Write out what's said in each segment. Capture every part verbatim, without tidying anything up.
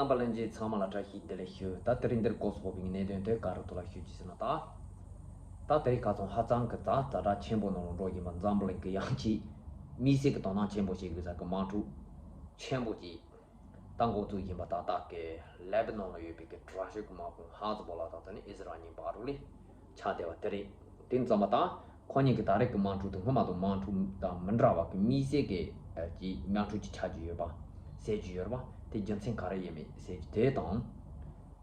རྣམ་པ་ལྷན་རྒྱས་ཚང་མ་ལ་བཀྲ་ཤིས་བདེ་ལེགས་ཞུ། ད་དེ་རིང་འདིར་སྐོར་སོགས་པའི་གནད་དོན་དེ་ག་རུ་ཐུག་ལ་ཞུ་རྒྱུ་ཟེར་ན། ད་ད་དེ་རིང་ཁ་སང་ཧ་ཅང་གི་ད་ཛ་དྲག་ཆེན་པོ་ནང་ལ་འགྲོ་བཞིན་པ་འཛམ་བུ་གླིང་གི་ཡང་ཅིག་མི་སེར་གྱི་དོ་སྣང་ཆེན་པོ་བྱེད་དགོས་ས་གི་དམག་འཁྲུག་ཆེན་པོ་ཅིག་ད་འགོ་བཙུགས་བཞིན་པ། ད་ལྟ་གི་ལེ་བྷ་ནོན་ལ་ཡོད་པའི་གི་དྲག་ཤོས་ཀྱི་དམག་དཔུང་ཧ་ཛི་བོ་ལ་དང་དེ་ནི་ཨི་ཟི་རལ་གཉིས་བར་དུ་ལས་ཆགས་བསྡད་པ་དེ་རེད། དེ་ཙམ་པ་དང་ཁོ་གཉིས་ཀྱི་ད་རེས་ཀྱི་དམག་འཁྲུག་དེ་སྔོན་མ་དང་དམག་འཁྲུག་དང་མི་འདྲ་བ་གི་མི་སེར་གྱི་ཨ་ཀྱི་དམག་འཁྲུག་ཅིག་ཆགས་ཀྱི་ཡོད་པ་ཟེར་གྱི་ཡོད་རེད་པ། དེ་རྒྱུ་མཚན་ག་རེ་ཡིན་མིན་ཟེར་གྱི་དེ་དང་།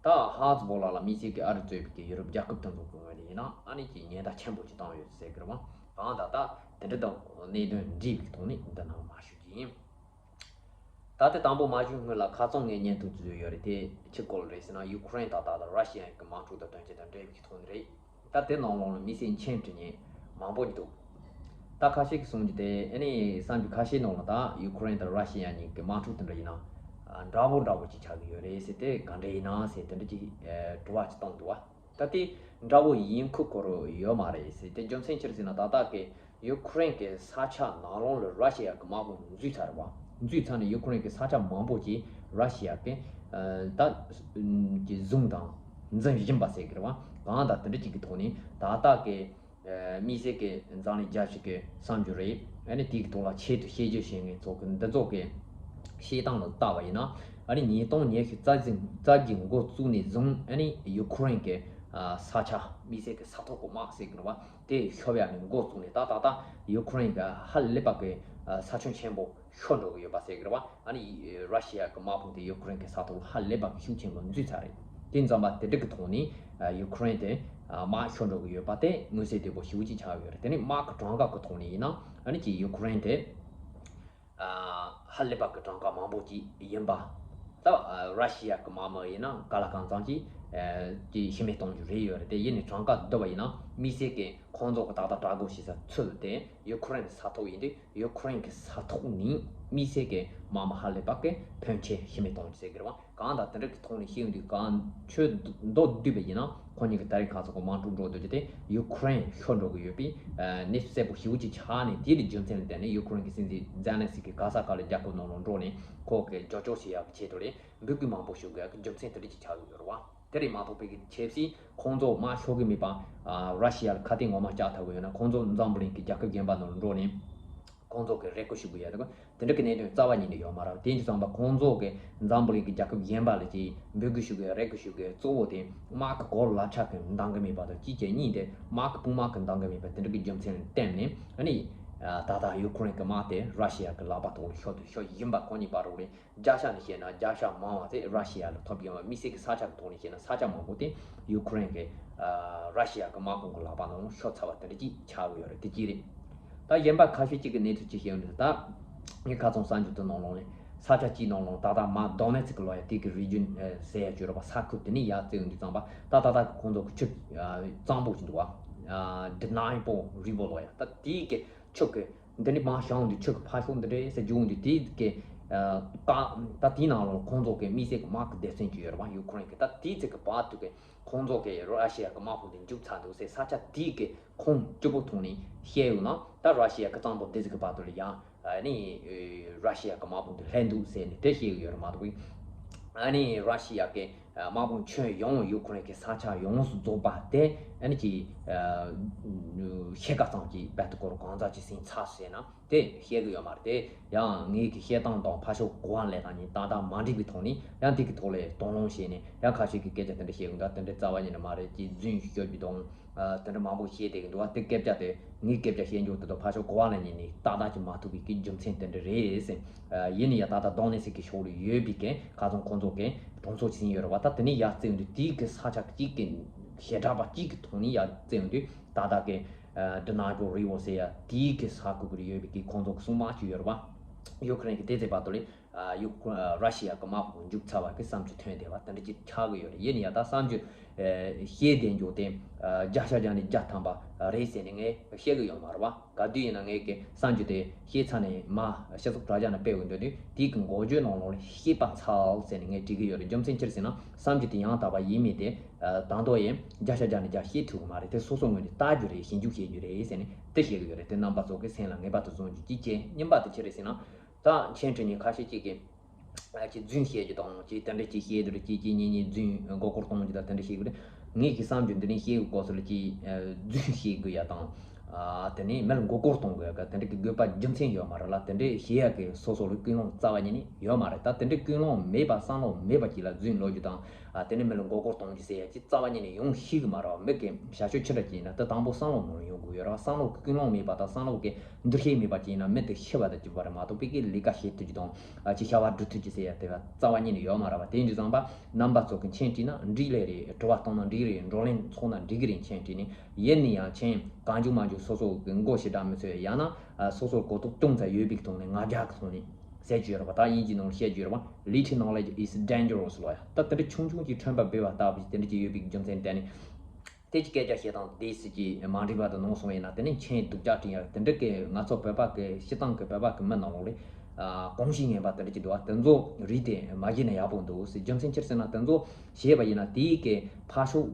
ད་ཧ་ཛི་བོ་ལ་ལ་མི་སེར་གྱི་ཨ་རི་གཙོས་པའི་གི་ཡུ་རོབ་རྒྱལ་ཁབ་དེ་ཚོ་གི་ངོས་ནས་ཡིན་ན་ཨ་ནི་ཀྱི་ཉེན་བརྡ་ཆེན་པོ་ཅིག་བཏང་ཡོད་ཟེར་གྱི་རེད་པ། གང་ལྟར་ད་དེ་འདྲ་དང་གནད་དོན་འདྲིས་པའི་ཐོག་ནས་འདི་ནང་མ་ཞུ་རྒྱུ་ཡིན། ད་ལྟ་དང་པོ་མ་ཞུ་སྔོན་ལ་ཁ་རྩང་ངས་བརྙན་ཐུང་བཟོས་ཡོད་རེད། དེ་ཅི་སྐོར་རེད་ཟེར་ན། ཡུ་ཁུ་རེན་ད་ལྟ་ལ་ར་ཤི་ཡ་གི་དམག་འཁྲུག་དང་དོན་རྐྱེན་དང་འབྲེལ་བའི་ཐོག་ནས་རེད། ད་དེ་ནང་ལོགས་ལ་མི་སེར་མཁྱེན་དྲི་མཁན་མང་པོ་ཞིག་འདུག་ད་ཁ་ཤས་ཀྱིས་གསུང་རྒྱུ་དེ་ཨ་ནི་བསམ་རྒྱུ་ཁ་ཤས་ནང་ལ་ད་ཡུ་ཁུ་རེན་དང་ར་ཤི་ཡ་གཉིས་ཀྱི་དམག་འཁྲུག་དེ་འདྲ་ཡིན་ན་ཨ་འདྲ་པོ་འདྲ་པོ་ཅིག་ཆགས་ཀྱི་ཡོད་རེད་ཟེར། དེ་ག་འདྲ་ཡིན་ན་ཟེར་དེ་འདྲ་ཅིག་ཨ་དྲི་བ་ཅིག་བཏང་འདུག་བ། ད་དེ་འདྲ་པོ་ཡིན་ཁུལ་ཁོ་རང་ཡོད་མ་རེད་ཟེར། དེ་རྒྱུ་མཚན་ཅི་རེད་ཟེར་ན། ད་ལྟ་གི་ཡུ་ཁུ་རེན་གྱི་ས་ཆ་ནང་ལོགས་ལ་ར་ཤི་ཡ་གི་དམག་དཔུང་འཛུལ་ཚར་བ། འཛུལ་ཚར་ནས་ཡུ་ཁུ་རེན་གྱི་ས་ཆ་མང་པོ་ཅིག་ར་ཤི་ཡ་གི་ཨ་ད་ཀྱི་བཟུང་དང་འཛིན་བཞིན་པ་ཟེར་གི་རེད་བ། གང་ལྟར་དེ་འདྲ་ཅིག་གི་ཐོག་ནས་ད་ལྟ་གི་ཨ་མི་སེར་གྱི་འཛམ་གླིང་རྒྱལ་སྤྱི་གི་བསམ་རྒྱུ་རེད། ཨ་ནི་དེའི་ཐོག་ལ་ཆེད་དུ་བཤད་རྒྱུ་བྱེད་མཁན་ཚོ་གི་འདི་ཚོ་གི་བཤད་སྟངས་ལ་བལྟ་བ་ཡིན་ན། ཨ་ནི་ཉིས་སྟོང་ཉི་ཤུ་རྩ་བཞི་རྩ་བརྒྱད་འགོ་བཙུགས་ནས་བཟུང་ཨ་ནི་ཡུ་ཁུ་རེན་གྱི་ཨ་ས་ཆ་མི་སེར་གྱི་ས་ཐོག་གི་དམག་ཟེར་གི་རེད་བ། དེ་ཤོར་ཡ་ནས་འགོ་བཙུགས་ནས་ད་ད་ལྟ་ཡུ་ཁུ་རེན་གྱི་ཧ་ལས་པ་གི་ཨ་ས་ཁྱོན་ཆེན་པོ་ཤོར་འགྲོ་གི་ཡོད་པ་ཟེར་གི་རེད་བ། ཨ་ནི་ར་ཤི་ཡ་གི་དམག་དཔུང་དེ་ཡུ་ཁུ་རེན་གྱི་ས་ཐོག་ལ་ཧ་ལས་པ་གི་ཤུགས་ཆེན་པོ་འཛུལ་ཚར་རེད། དེ་ཙམ་པ་དེ་འདྲ་གི་ཐོག་ནས་ཨ་ཡུ་ཁུ་རེན་དེ་ཨ་དམག་ཤོར་འགྲོ་གི་ཡོད་པ་དེ་མངོན་གསལ་དོད་པོ་ཞེ་པོ་ཅིག་ཆགས་ཡོད་རེད། དེ་ནས་དམག་གི་གྲངས་ཀ་གི་ཐོག་ནས་ཡིན་ན་ཨ་ནི་ཀྱི་ཡུ་ཁུ་རེན་དེ་ཨ་ཧ་ལས་པ་གི་གྲངས་ཀ་མང་པོ་ཅིག་ཡིན་པ། ད་ཨ་ར་ཤི་ཡ་གི་དམག་མི་ཡིན་ན་ག་ལ་གང་འཚམ་ཅིག་ཨ་ཀྱི་ཤི་རྨས་གཏོང་རྒྱུ་རེད་ཡོད་རེད། དེ་ཡིན་ནའི་གྲངས་ཀ་བསྡུར་བ་ཡིན་ན་མི་སེར་གྱི་ཁོང་ཚོ་གི་ཏག་ཏག་དྲག་རྒོལ་བྱེད་ས་ཚུལ་དེ་ཡུ་ཁུ་རེན་ས་ཐོག་ཡིན་དུས། ཡུ་ཁུ་རེན་གྱི་ས་ཐོག་ནས་མི་སེར་གྱི་དམག་མི་ཧ་ལས་པ་གི་ཕོན་ཆེ་ཤི་རྨས་གཏོང་རྒྱུ་ཟེར་གི་རེད་བ། གང་ལྟར་དེ་འདྲ་གི་ཐོག་ནས་ཤེས་ཡོང་དུས་གང་ཆོས་མདོར་བསྡུས་པ་ཡིན་ན་ཁོ་གཉིས་ཀྱི་ད་རེས་ཁ་སང་གི་དམག་འཁྲུག་འགྲོ་སྡོད་རྒྱུ་དེ་ཡུ་ཁུ་རེན་ཤོར་འགྲོ་གི་ཡོད་པའི་ཨ་གནས་ཚུལ་གསལ་པོ་ཞེ་པོ་ཅིག་ཆགས་ནས། དེ་ལ་རྒྱུ་མཚན་ལ་བརྟེན་ནས་ཡུ་ཁུ་རེན་གྱི་སྲིད་འཛིན་ཛེ་ལན་སི་ཀི་ག་ས་ག་ལ་རྒྱལ་ཁབ་ནང་ལ་འགྲོ་ནས་ཁོ་གི་འགྱུར་བཅོས་བྱེད་ཡག་གི་ཆེད་དུ་ལས་འབོད་སྐུལ་མང་པོ་ཞུ་དགོས་ཡག་གི་རྒྱུ་མཚན་དེ་འདྲ་ཅིག་ཆགས་ཀྱི་ཡོད་རེད་བ། དེ་རེད་མ་གཏོགས་པའི་གི་ཆབ་སྲིད་ཁོང་ཚོ་དམག་ཤོར་གི་མེད་པ། ཨ་ར་ཤི་ཡ་ལ་ཁ་གཏད་ངོ་མ་བཅག་ཐུབ་གི་ཡོད་ན་ཁོང་ཚོ་འཛམ་བུ་གླིང་གི་རྒྱལ་ཁབ་གཞན་པ་ནང་ལ་འགྲོ་ནས་ཁོང་ཚོ་གི་རེ་སྐུལ་ཞུ་གི་ཡོད། དེ་འདྲ་གི་གནད་དོན་རྩ་བ་ཉིད་ནས་ཡོད་མ་རེད། དེ་ཡིན་དུས་ཙམ་པ་ཁོང་ཚོ་གི་འཛམ་བུ་གླིང་གི་རྒྱལ་ཁབ་གཞན་པ་ལ་ཅིག་འབོད་སྐུལ་ཞུ་གི་ཡོད། རེ་སྐུལ་ཞུ་གི་ཡོད། གཙོ་བོ་དེ་དམག་གི་གོ་ལ་ལབ་ཆ་གི་འདང་གི་མེད་པ་དང་གཅིག་བྱས་གཉིས་དེ་དམག་གི་དཔུང་དམག་གི་འདང་གི་མེད་པ་དེ་འདྲ་གི་རྒྱུ་མཚན་ལ་བརྟེན་ནས་ཨ་ནི་ཨ་ད་ལྟ་ཡུ་ཁུ་རེན་གི་དམག་དེ་ར་ཤི་ཡ་གི་ལག་པ་ཐོག་ལ་ཤོར་དུ་ཤོར་ཡིན་པ་ཁོ་གཉིས་བར་རོགས་རེད། བརྒྱ་ཆ་ནས་བཤད་ན་བརྒྱ་ཆ་མང་བ་དེ་ར་ཤི་ཡ་ལ་ཐོབ་ཡོང་བ། མི་སེར་གྱི་ས་ཆ་གི་ཐོག་ནས་བཤད་ན་ས་ཆ་མང་པོ་དེ་ཡུ་ཁུ་རེན་གྱི་ཨ་ར་ཤི་ཡ་གི་དམག་དཔུང་གི་ལག་པ་ནང་ཤོར་ཚར་བ་དེ་འདྲ་ཅིག་ཆགས་ཀྱི་ཡོད་རེད། དེ་གཅིག་རེད། ད་གཞན་པ་ཁ་ཤས་ཅིག་གི་གནས་ཚུལ་ཅིག་བཤད་ཡོང་དུས། ད་ངས་ཁ་སང་གསར་འགྱུར་དེ་ནང་ལོགས་ནས་ས་ཆ་གཅིག་ནང་ལོགས་ད་ལྟ་མ་དོ་ནེ་ཚིག་གི་ལོག་ཡ་དེ་གི་རི་ཇིན་ཟེར་ཡ་བརྗོད་རོགས་པ། ས་ཁུལ་དེ་ནས་ཡར་བཙལ་ཡོང་དུས་ཙམ་པ་ད་ད་ལྟ་གི་ཁོང་ཚོ་གི་ཆུ་ཨ་གཙང་པོ་ཞིག་འདུག་བ། ཨ་Dnipro River་ལོག་ཡ། ད་དེའི་གི་ཆུ་གི་འདི་འདྲ་མར་བཞེངས་འདི་ཆུ་གི་ཕར་ཕྱོགས་འདི་འདྲ་ཟེར་རྒྱུག་འདི་དེ་གི་ཨ་ཀ་ད་དེའི་ནང་ལ་ཁོང་ཚོ་གི་མི་སེར་གི་དམག་གི་སྡེ་ཚན་ཅིག་ཡོད་རེད་བ། ཡུ་ཁུ་རེན་གི། ད་དེའི་ཚིག་གི་བར་དུ་གི་ཁོང་ཚོ་གི་ར་ཤི་ཡ་གི་དམག་དཔུང་དེ་འཇུག་ཚར་འདུག་ཟེར་ས་ཆ་དེའི་གི་ཁོངས་སྤྱི་པོ་ཐོག་ནས་བཤད་ཡོད་ན། ད་ར་ཤི་ཡ་གི་གཙང་པོ་སྡེ་ཚན་གི་བར་དུ་ལ་ཡང་ཨ་ནི་ར་ཤི་ཡ་གི་དམག་དཔུང་དེ་སླེབས་འདུག་ཟེར་ནས་དེ་བཤད་གི་ཡོད་རེད་མ་གཏོགས། ཨ་ནི་ར་ཤི་ཡ་གི་དམག་དཔུང་ཁྱོན་ཡོངས་ཡུ་ཁུ་རེན་གྱི་ས་ཆ་ཡོངས་སུ་རྫོགས་པ་དེ་ཨ་ནི་ཅིག་ཨ་ཕྱེད་ཀ་ཙམ་གྱིས་རྦད་དེ་སྐོར་གང་ཙམ་ཅིག་ཟིན་ཚར་ཟེར་ན་དེ་བཤད་གི་ཡོད་མ་རེད། དེ་ཡང་ངེད་ཀྱི་བཤད་སྟངས་དང་ཕར་ཕྱོགས་གོ་བ་ལེན་སྟངས་གཉིས་ཏག་ཏག་མ་འགྲིག་པའི་ཐོག་ནས་ཡང་དེ་གི་ཐོག་ལ་དོགས་སློང་བྱས་ནས་ཡང་ཁ་ཤས་ཀྱིས་སྐད་ཆ་དེ་འདྲ་བཤད་གི་འདུག་དེ་འདྲ་རྩ་བ་ཉིད་ནས་མ་རེད་ཅེས་རྫུན་ཤོད་རྒྱུ་དང་། ཨ་དེ་འདྲ་མང་པོ་བཤད་བསྡད་ཀྱི་འདུག་བ། དེ་སྐད་ཆ་དེ་ངའི་སྐད་ཆ་བཤད་རྒྱུ་དེ་དང་ཕར་ཕྱོགས་གོ་བ་ལེན་ནས་ནི་ཏག་ཏག་ཅིག་མ་ཐུག་པའི་གི་རྒྱུ་མཚན་དེ་འདྲ་རེད་ཟེར། ཨ་ཡིན་ནའི་ཡང་ད་ལྟ་དོ་ནེ་ཚིག་གི་ཕྱོགས་ལ་ཡོད་པའི་གི་ཁ་སང་ཁོང་ཚོ་གི་གྲོང་ཚོ་ཅིག་ཟིན་ཡོད་རེད་བ། ད་དེ་ནས་ཡར་བཙལ་ཡོང་དུས་དེའི་གི་ས་ཆ་གཅིག་གི་བྱེ་བྲག་པ་གཅིག་གི་ཐོག་ནས་ཡར་བཙལ་ཡོང་དུས་ད་ལྟ་གི་ཨ་Dnipro River་ཟེར་ཡ་དེའི་གི་ས་ཁུལ་གི་ཡོད་པའི་གི་ཁོང་ཚོ་གི་སྲུང་དམག་ཅིག་ཡོད་རེད་བ། ཡུ་ཁུ་རེན་གི་དེ་ཚེ་བར་དུ་ལས། ཨ་ཡུ་ཁུ་ར་ཤི་ཡ་གི་དམག་དཔུང་འཇུག་ཚར་བ་གི་བསམ་ཚུལ་ཐོན་བསྡད་པ་དེ་འདྲ་ཅིག་ཆགས་ཀྱི་ཡོད་རེད། ཡིན་ཡང་ད་བསམ་ཚུལ་ཨ་བཤད་བསྡད་རྒྱུ་དེ་ཨ་བརྒྱ་ཆ་བརྒྱ་ནས་བརྒྱ་ཐམ་པ་རེད་ཟེར་ནས་ངས་བཤད་གི་ཡོད་མ་རེད་བ། ག་དུས་ཡིན་ན་ངས་གི་བསམ་ཚུལ་དེ་བཤད་ཚར་ནས་མར་སྤྱི་ཚོགས་དྲ་རྒྱ་ནང་སྤེལ་འོས་འདོད་དུས་དེའི་གི་འགོ་བརྗོད་ནང་ལོགས་ལ་བཤད་པ་ཚར་ཟེར་ནས་ངས་བྲིས་གི་ཡོད་རེད། རྒྱུ་མཚན་ཅི་རེད་ཟེར་ན་བསམ་ཚུལ་དེ་ཡང་དག་པ་ཡིན་མིན་དེ་ཨ་ད་དུང་ཡང་བརྒྱ་ཆ་བརྒྱ་ནས་བརྒྱ་བཤད་ཐུབ་གི་མ་རེད། དེ་སོ་སོ་ངོས་ནས་ལྟ་རྒྱུ་རེད། ཞིབ་འཇུག་བྱེད་རྒྱུ་རེད་ཟེར་ནས་དེ་བཤད་གི་ཡོད་རེད། དེ་རྣམ་པ་ཚོ་གི་སེམས་ལ་ངེས་པར་དུ་བཟུང་རྒྱུ་གཅིག་བྱས། གཉིས་པ་དེ་ཅི་རེད་ཟེར་ན། ད་མཁྱེན་དྲི་མཁན་ཁ་ཤས་ཅིག་གིས་ ཨ་ཅིག་རྫུན་བཤད་རྒྱུ་དང་ཅིག་དེ་འདྲ་ཅིག་བཤད་དུས་ཅིག་ཅིག་གཉིས་གཉིས་རྫུན་མགོ་སྐོར་གཏོང་རྒྱུ་དང་དེ་འདྲ་བཤད་དགོས་རེད། ངས་ཀྱི་བསམ་རྒྱུ་འདི་ནས་བཤད་དགོས་སྐོར་སོགས་ལ་ཅིག་རྫུན་བཤད་དགོས་ཡ་དང་། ཨ་དེ་ནས་མི་ལ་མགོ་སྐོར་གཏོང་དགོས་ཡ་ག་དེ་འདྲ་གི་དགོས་པ་རྒྱུ་མཚན་ཡོད་མ་རེད་ལ། དེ་འདྲ་བཤད་ཡ་གི་སོ་སོ་ལ་ཀུན་སློང་རྩ་བ་ཉིད་ནས་ཡོད་མ་རེད། ད་དེ་འདྲ་ཀུན་སློང་མེད་པ་བསམ་བློ་མེད་པ་ཅིག་ལ་རྫུན་ལོ་རྒྱུ་དང་། ཨ་དེ་ནས་མི་ལ་མགོ་སྐོར་གཏོང་རྒྱུ་ཟེར་ཡ་ཅིག་རྩ་བ་ཉིད་ནས་ཡོང་ཤེས་གི་མ་རེད་བ། མི་གི་བྱ་སྤྱོད་ཅི་འདྲ་ཅིག་ཡིན་ན་ད་དང་པོ་བསམ་བློ་ནང་ཡོང་དགོས་ཡོད་རེད་བ། བསམ་བློ་གི་ཀུན་སློང་མེད་པ་དང་བསམ་བློ་གི་འདུ་ཤེས་མེད་པ་ཅིག་ཡིན་ན་མི་དེ་ཤི་བ་དང་གཅིག་པ་རེད་མ་གཏོགས་པའི་གི་ལས་ཀ་བྱེད་ཐུབ་རྒྱུ་དང་། ཨ་ཅིག་བྱ་བ་སྒྲུབ་ཐུབ་རྒྱུ་ཟེར་ཡ་དེ་བ་རྩ་བ་ཉིད་ནས་ཡོད་མ་རེད་བ། དེ་ཡིན་དུས་ཙམ་པ་རྣམ་པ་ཚོ་གི་མཆན་བྲིས་ན་འགྲིག་ལེ་རེད། དྲི་བ་བཏང་ན་འགྲིག་རེད། བགྲོ་གླེང་ཚོགས་ན་འགྲིག་གི་རེད། མཆན་བྲིས་ནས་ཡིན་ནི་ཡང་མཆན་གང་བྱུང་མང་བྱུང་སོ་སོ་གི་མགོ་ཞེ་དྲག་མི་ཚོས་ཡང་ན་ཨ་སོ་སོར་གོ་རྟོགས་ཅུང་ཙམ་ཡོད་པའི་ཐོག་ནས་ང་རྒྱལ་གི་ཐོག་ནས་ཟེར་རྒྱུ་ཡོད་རེད་བ། ད་དབྱིན་ཇིའི་ནང་ལ་བཤད་རྒྱུ་ཡོད་རེད་བ། Little knowledge is dangerous ལོ་ཡ། ད་དེ་འདྲ་ཆུང་ཆུང་ཅིག་ཁྲོན་པ་སྦས་པ་ལྟ་བུ་ཞིག་དེ་འདྲ་ཅིག་ཡོད་པའི་རྒྱུ་མཚན་བརྟེན་ནས། དེ་ཅིག་སྐད་ཆ་བཤད་སྟངས་དེ་སྲིད་ཀྱི་མ་འགྲིག་པ་དང་ནོར་སོང་ཡིན་ན་དེ་ནས་མཆན་སྡུག་ཅག་བྲིས་ཡ་དེ་འདྲ་གི་ང་ཚོ་བོད་པ་གི་སྤྱི་བཏང་གི་བོད་པ་གི་མི་ནང་ལོགས་ལས་ཨ་གོམས་གཤིས་ངན་པ་དེ་འདྲ་ཅིག་འདུག་བ། དེ་ཚོ་རིགས་དེ་མ་བྱས་ན་ཡག་པོ་འདུག་ཟེར། རྒྱུ་མཚན་ཅི་ཟེར་ན་དེ་ཚོ་བྱས་པ་ཡིན་ན་དེའི་གི་ཕར་ཕྱོགས་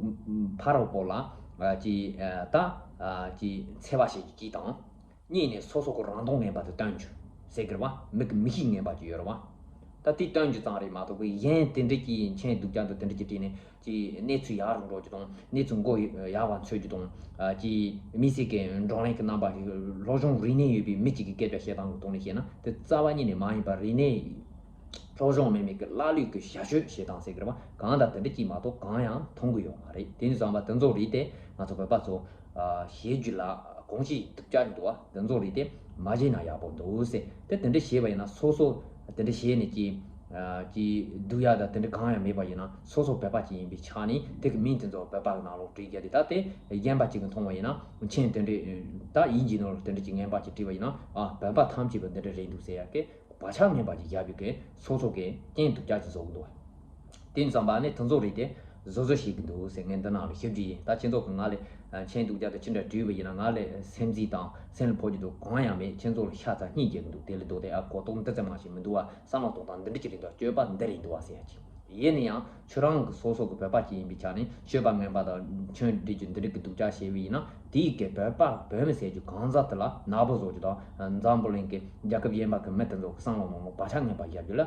ཕར་རོགས་པོ་ལ་ཨ་ཅིག་ཨ་ད་ཨ་ཅིག་འཚེ་བ་བྱེད་རྒྱུ་གཅིག་དང་། གཉིས་ནས་སོ་སོ་གི་རང་མདོག་ངན་པ་དེ་སྟོན་རྒྱུ་ཟེར་གི་རེད་བ། མི་གི་མི་གཤིས་ངན་པ་ཅིག་ཡོད་རེད་བ། ད་དེ་སྟོན་རྒྱུ་ཙམ་རེད་མ་གཏོགས་པའི་གཞན་དེ་འདྲ་གི་མཆན་སྡུག་ཅག་འདུག་དེ་འདྲ་གི་བྲིས་ནས་ཀྱི་གནས་ཚུལ་ཡག་རུ་འགྲོ་རྒྱུ་དང་གནས་ཚུལ་མགོ་ཡག་པ་འཚོལ་རྒྱུ་དང་། ཀྱི་མི་སེར་གི་བགྲོ་གླེང་གི་རྣམ་པ་ཞིག་སློབ་སྦྱོང་རིག་གནས་ཡོད་པའི་མི་གཅིག་གི་སྐད་ཆ་བཤད་སྟངས་ཀྱི་ཐོག་ནས་བཤད་ན་དེ་རྩ་བ་ཉིད་ནས་མ་ཡིན་པ། རིག་གནས་སློབ་སྦྱོང་མེད་མི་གི་ཀླ་ལུད་ཀྱི་བྱ་སྤྱོད་བྱེད་སྟངས་ཟེར་གི་རེད་བ། གང་དང་དེ་འདྲ་གཅིག་མ་གཏོགས་གང་ཡང་མཐོང་གི་ཡོད་མ་རེད། དེ་ནི་བསམ་པ་དེ་ཚོ་རིགས་དེ་ང་ཚོ་བོད་པ་ཚོ་བྱེད་རྒྱུ་ལ་གོམས་གཤིས་སྡུག་ཅག་འདུག་བ། དེ་ཚོ་རིགས་དེ་མ་བྱས་ན་ཡག་པོ་འདུག་ཟེར། དེ་དེ་འདྲ་བྱས་པ་ཡིན་ན་སོ་སོ་དེ་འདྲ་བྱས་ནས་ཀྱི་ཀྱི་སྡུག་ཡག་དང་དེ་འདྲ་གང་ཡང་མེད་པ་ཡིན་ན་སོ་སོ་བོད་པ་ཅིག་ཡིན་པའི་ཆ་ནས་དེ་གི་མིང་དེ་ཚོ་བོད་པ་གི་ནང་ལོགས་བྲིས་རྒྱུ་དེ། ད་དེ་གཞན་པ་ཅིག་གི་མཐོང་བ་ཡིན་ན་མཆན་དེ་འདྲ་ད་དབྱིན་ཇིའི་ནང་ལོགས་དེ་འདྲ་ཅིག་ངན་པ་ཅིག་བྲིས་པ་ཡིན་ན་ཨ་བོད་པ་ཐམས་ཅད་པོ་འདི་འདྲ་རེད་འདུག་ཟེར་ཡ་གི་བག་ཆགས་ངན་པ་ཅིག་བཞག་པའི་གི་སོ་སོ་གི་རྐྱེན་སྡུག་ཅག་ཅིག་བཟོ་གི་འདུག་བ། དེ་ཙམ་པ་ནི་དེ་ཚོ་རིགས་དེ་བཟོ་བཟོ་བྱེད་ཀྱི་འདུག་ཟེར། ངས་འདི་ནང་ལ་ཞིབ་ཀྱི་ཡིན། ད་ཁྱེད་ཚོ་གི་ང་ལ་མཆན་སྡུག་ཅག་དེ་ཅི་འདྲ་བྲིས་པ་ཡིན་ན་ང་ལ་སེམས་འཛིན་དང་སེམས་ལ་ཕོག་རྒྱུ་དེ་གང་ཡང་མེད། ཁྱེད་ཚོ་ལ་ཤ་ཚ་སྙིང་རྗེ་གི་འདུག་དེ་ལས་ལྡོག་སྟེ་ཨ་གོ་རྟོགས་འདི་ཙམ་མ་ཞིག་མི་འདུག་བ། བསམ་བློ་གཏོང་སྟངས་འདི་འདྲ་ཅིག་རེད་འདུག་སྤྱོད་པ་འདི་རེད་འདུག་བ་ཟེར་ཡ་ཅིག་ཡིན་ན་ཡང་ཁྱོད་རང་གི་སོ་སོ་གི་བོད་པ་ཅིག་ཡིན་པའི་ཆ་ནས་སྤྱོད་པ་ངན་པ་དང་མཆན་འབྲི་རྒྱུ་འདི་འདྲ་གི་སྡུག་ཅག་བྱས་པ་ཡིན་ན་དེའི་གི་བོད་པ་བོད་མི་ཟེར་རྒྱུ་གང་ཟག་དེ་ལ་ནག་པོ་བཟོ་རྒྱུ་དང་འཛམ་བུ་གླིང་གི་རྒྱལ་ཁབ་གཞན་པ་གི་མི་དེ་ཚོ་གི་བསམ་བློ་ནང་ལ་བག་ཆགས་ངན་པ་བཞག་རྒྱུ་ལ་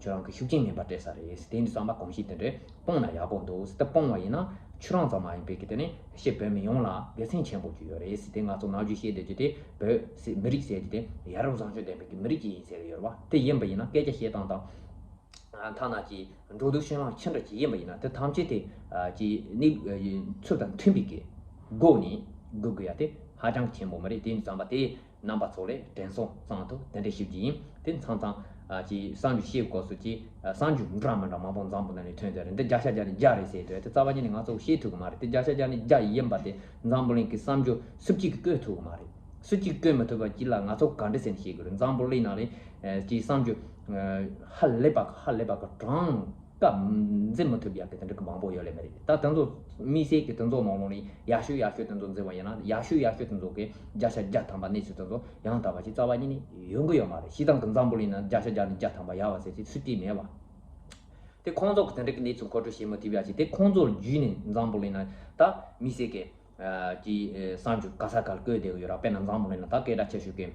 ཁྱོད་རང་གི་ཤུགས་རྐྱེན་ངན་པ་སྤྲད་ས་རེད། དེ་འདི་བསམ་པ་གོམས་གཤིས་དེ་འདྲ་སྤོང་ན་ཡག་པོ་འདུག་དེ་སྤོང་བ་ཡིན་ན་ཁྱོད་རང་ཙམ་མ་ཡིན་པའི་གི་དེ་ནི་ཕྱི་བོད་མི་ཡོངས་ལ་དགེ་མཚན་ཆེན་པོ་ཅིག་ཡོད་རེད། དེ་ང་ཚོ་ནམ་རྒྱུན་བཤད་བསྡད་རྒྱུ་དེ་བོད་ཟེར་མི་རིགས་ཟེར་རྒྱུ་དེ་ཡ་རབས་བཟང་སྤྱོད་ལྡན་པའི་གི་མི་རིགས་ཅིག་ཡིན་ཟེར་གི་ཡོད་རེད་བ། དེ་ཡིན་པ་ཡིན་ན་སྐད་ཆ་བཤད་སྟངས་དང་། ཐ་ན་ཀྱི་འགྲོ་འདུག་སྤྱོད་ལམ་ཅི་འདྲ་ཅིག་ཡིན་པ་ཡིན་ན་དེ་ཐམས་ཅད་དེ་ཀྱི་གནས་ཚུལ་དང་མཐུན་པའི་གི་སྒོ་ནས་སྒུག་དགོས་ཡ་དེ་ཧ་ཅང་གི་ཆེན་པོ་མ་རེད། དེ་ཡིན་ཙམ་པ་དེ་རྣམ་པ་ཚོ་ལས་དྲན་གསོ་གཙང་དུ་དེ་འདྲ་ཞིབ་ཀྱི་ཡིན། དེ་མཚམས་མཚམས་ཀྱི་བསམ་རྒྱུ་བཤད་དགོས་སུ་ཀྱི་བསམ་རྒྱུ་འདྲ་མི་འདྲ་མང་པོ་འཛམ་བུ་གླིང་ནས་ཐོན་ཏེ་རེད། འདི་བརྒྱ་ཆ་བརྒྱ་ནས་བརྒྱ་རེད་ཟེར་དུས་དེ་རྩ་བ་ཉིད་ནས་ང་ཚོ་བཤད་ཐུབ་ཀྱི་མ་རེད། དེ་བརྒྱ་ཆ་བརྒྱ་ནས་བརྒྱ་ཡིན་པ་དེ་འཛམ་བུ་གླིང་གི་བསམ་རྒྱུ་སུ་གཅིག་གིས་བཀོད་ཐུབ་ཀྱི་མ་རེད། སུ་གཅིག་བཀོད་མི་ཐུབ་པ་གཅིག་ལ་ང་ཚོ་ག་འདྲ་ཟེར་ནས་བཤད་དགོས་རེད། འཛམ་བུ་གླིང་ནང་ལ་ཨ་ཀྱི་བསམ་རྒྱུ་ཨ་ཧ་ལས་པ་ཧ་ལས་པ་གི་གྲངས་ཀ་འཛིན་མི་ཐུབ་ཡག་གི་དེ་འདྲ་གི་མང་པོ་ཡོད་ལེ་མ་རེད། ད་དེ་ཚོ་དམིགས་བསལ་གྱི་དེ་ཚོ་ནང་ལོགས་ནས་ཡག་ཤོས་ཡག་ཤོས་དེ་ཚོ་འཛིན་པ་ཡིན་ན་ཡག་ཤོས་ཡག་ཤོས་དེ་ཚོ་གི་བརྒྱ་ཆ་བརྒྱ་ཐམ་པ་གནས་ཚུལ་དེ་ཚོ་ཡང་དག་པ་ཞིག་རྩ་བ་ཉིད་ནས་ཡོང་གི་ཡོད་མ་རེད། སྤྱིར་བཏང་གི་འཛམ་བུ་གླིང་ནང་བརྒྱ་ཆ་བརྒྱ་ནས་བརྒྱ་ཐམ་པ་ཡག་པ་ཟེར་ཅིག་སུ་གཅིག་མེད་པ། དེ་ཁོང་ཚོ་གི་དེ་འདྲ་གི་གནས་ཚུལ་མཁོ་སྤྲོད་བྱེད་མི་ཐུབ་ཡག་ཅིག་དེ་ཁོང་ཚོ་བརྒྱུད་ནས་འཛམ་བུ་གླིང་ནང་ད་དམིགས་བསལ་གྱི་ཀྱི་བསམ་རྒྱུ་ག་ས་ག་ལ་བཀོད་བསྡད་ཀྱི་ཡོད་ར། དཔེར་ན་འཛམ་བུ་གླིང་ལ་ད་སྐད་གྲགས་ཆེ་ཤོས་ཀྱི་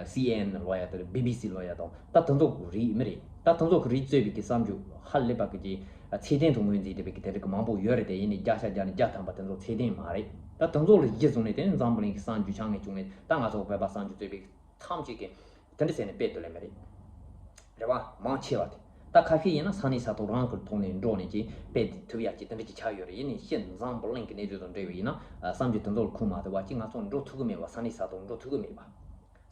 སི་ཨེན་ཨེན་ལོ་ཡ་དང་བི་བི་སི་ལོ་ཡ་དང་ད་དེ་ཚོ་གི་རིགས་མི་རེད། ད་དེ་ཚོ་གི་རིགས་གཙོས་པའི་གི་བསམ་རྒྱུ་ཧ་ལས་པ་གི་ཀྱི་ཚད་ལྡན་དུ་ངོས་འཛིན་བསྡད་པའི་གི་དེ་འདྲ་གི་མང་པོ་ཡོད་རེད། དེ་ཡིན་ནའི་བརྒྱ་ཆ་བརྒྱ་ནས་བརྒྱ་ཐམ་པ་དེ་ཚོ་ཚད་ལྡན་མ་རེད། ད་དེ་ཚོ་ལ་གཞི་བཟུང་ནས་དེ་ནི་འཛམ་བུ་གླིང་གི་བསམ་རྒྱུ་ཆ་ངེས་བྱུང་ནས་ད་ང་ཚོ་བོད་པ་བསམ་རྒྱུ་གཙོས་པའི་ཐམས་ཅད་ཀྱིས་དེ་འདྲ་ཟེར་ནས་དཔེ་སྟོན་ལེ་མ་རེད། རེད་བ། མང་ཆེ་བ་དེ། ད་ཁ་ཤས་ཡིན་ན་ས་གནས་ས་ཐོག་རང་གི་ཐོག་ནས་འགྲོ་ནས་ཀྱི་དཔེ་ཐུབ་ཡག་ཅིག་དེ་འདྲ་ཅིག་ཆགས་ཡོད་རེད། ཡིན་ནའི་ཕྱི་འཛམ་བུ་གླིང་གི་གནས་ཚུལ་དང་འབྲེལ་བ་ཡིན་ན་བསམ་རྒྱུ་དེ་ཚོ་ལ་ཁུངས་མ་ཐུབ་པ་ཅིག་ང་ཚོ་འགྲོ་ཐུབ་ཀྱི་མེད་པ། ས་གནས་ས་ཐོག་འགྲོ་ཐུབ་ཀྱི་མེད་པ།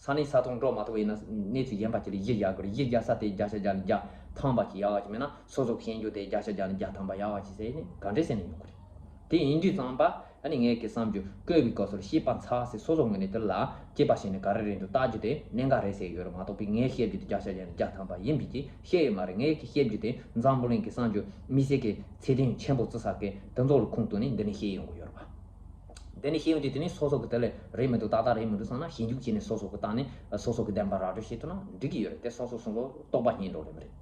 ས་གནས་ས་ཐོག་འགྲོ་མ་ཐུབ་པ་ཡིན་ན་གནས་ཚུལ་གཞན་པ་ཅིག་ལ་གཞི་བཞག་དགོས་རེད། གཞི་བཞག་ས་དེ་བརྒྱ་ཆ་བརྒྱ་ནས་བརྒྱ་ཐམ་པ་ཅིག་ཡག་པ་ཅིག་མེད་ན་སོ་སོ་གི་ཤེས་རྒྱུ་དེ་བརྒྱ་ཆ་བརྒྱ་ནས་བརྒྱ་ཐམ་པ་ཡག་པ་ཅིག་ཟེར་ནས་ག་འདྲ་ཟེར་ནས་ཡོང་གི་རེད། དེ་ཡིན་དུས་ཙམ་པ་ཨ་ནི་ངས་ཀྱི་བསམ་རྒྱུ་བཀོད་པའི་སྐབས་སུ་ཤེས་པ་ཚགས་སེ་སོ་སོ་ངོས་ནས་དེ་ལ་དཔྱད་པ་བྱས་ནས་ག་རེ་རེད་འདུག་བལྟ་རྒྱུ་དེ་གནད་འགག་རེད་ཟེར་ཡོད་རེད་མ་གཏོགས་པའི་ངས་བཤད་རྒྱུ་དེ་བརྒྱ་ཆ་བརྒྱ་ནས་བརྒྱ་ཐམ་པ་ཡིན་པའི་ཅིག་བཤད་ཡོད་མ་རེད། ངས་ཀྱི་བཤད་རྒྱུ་དེ་འཛམ་བུ་གླིང་གི་བསམ་རྒྱུ་དམིགས་བསལ་གྱི་ཚད་ལྡན་ཆེན་པོ་བརྩི་ས་གི་དེ་ཚོ་ལ་ཁུངས་གཏུགས་ནས་འདི་ནས་བཤད་ཡོང་གི་ཡོད་རེད་པ། འདི་ནས་བཤད་ཡོང་དུས་དེ་ནས་སོ་སོ་གི་དེ་ལས་རེད་མི་འདུག་ཏག་ཏག་རེད་མི་འདུག་བསམ་ན་ཞིབ་འཇུག་བྱས་ནས་སོ་སོ་གི་སྟེང་ནས་སོ་སོ་གི་བདེན་པ་ར་སྤྲོད་བྱེད་ཐུབ་ན་འགྲིག་གི་ཡོད་རེད། དེ་སོ་སོ་སོ་སོ་རྟོག་པ་རྙེད་འགྲོ་རེད་མི་རེད།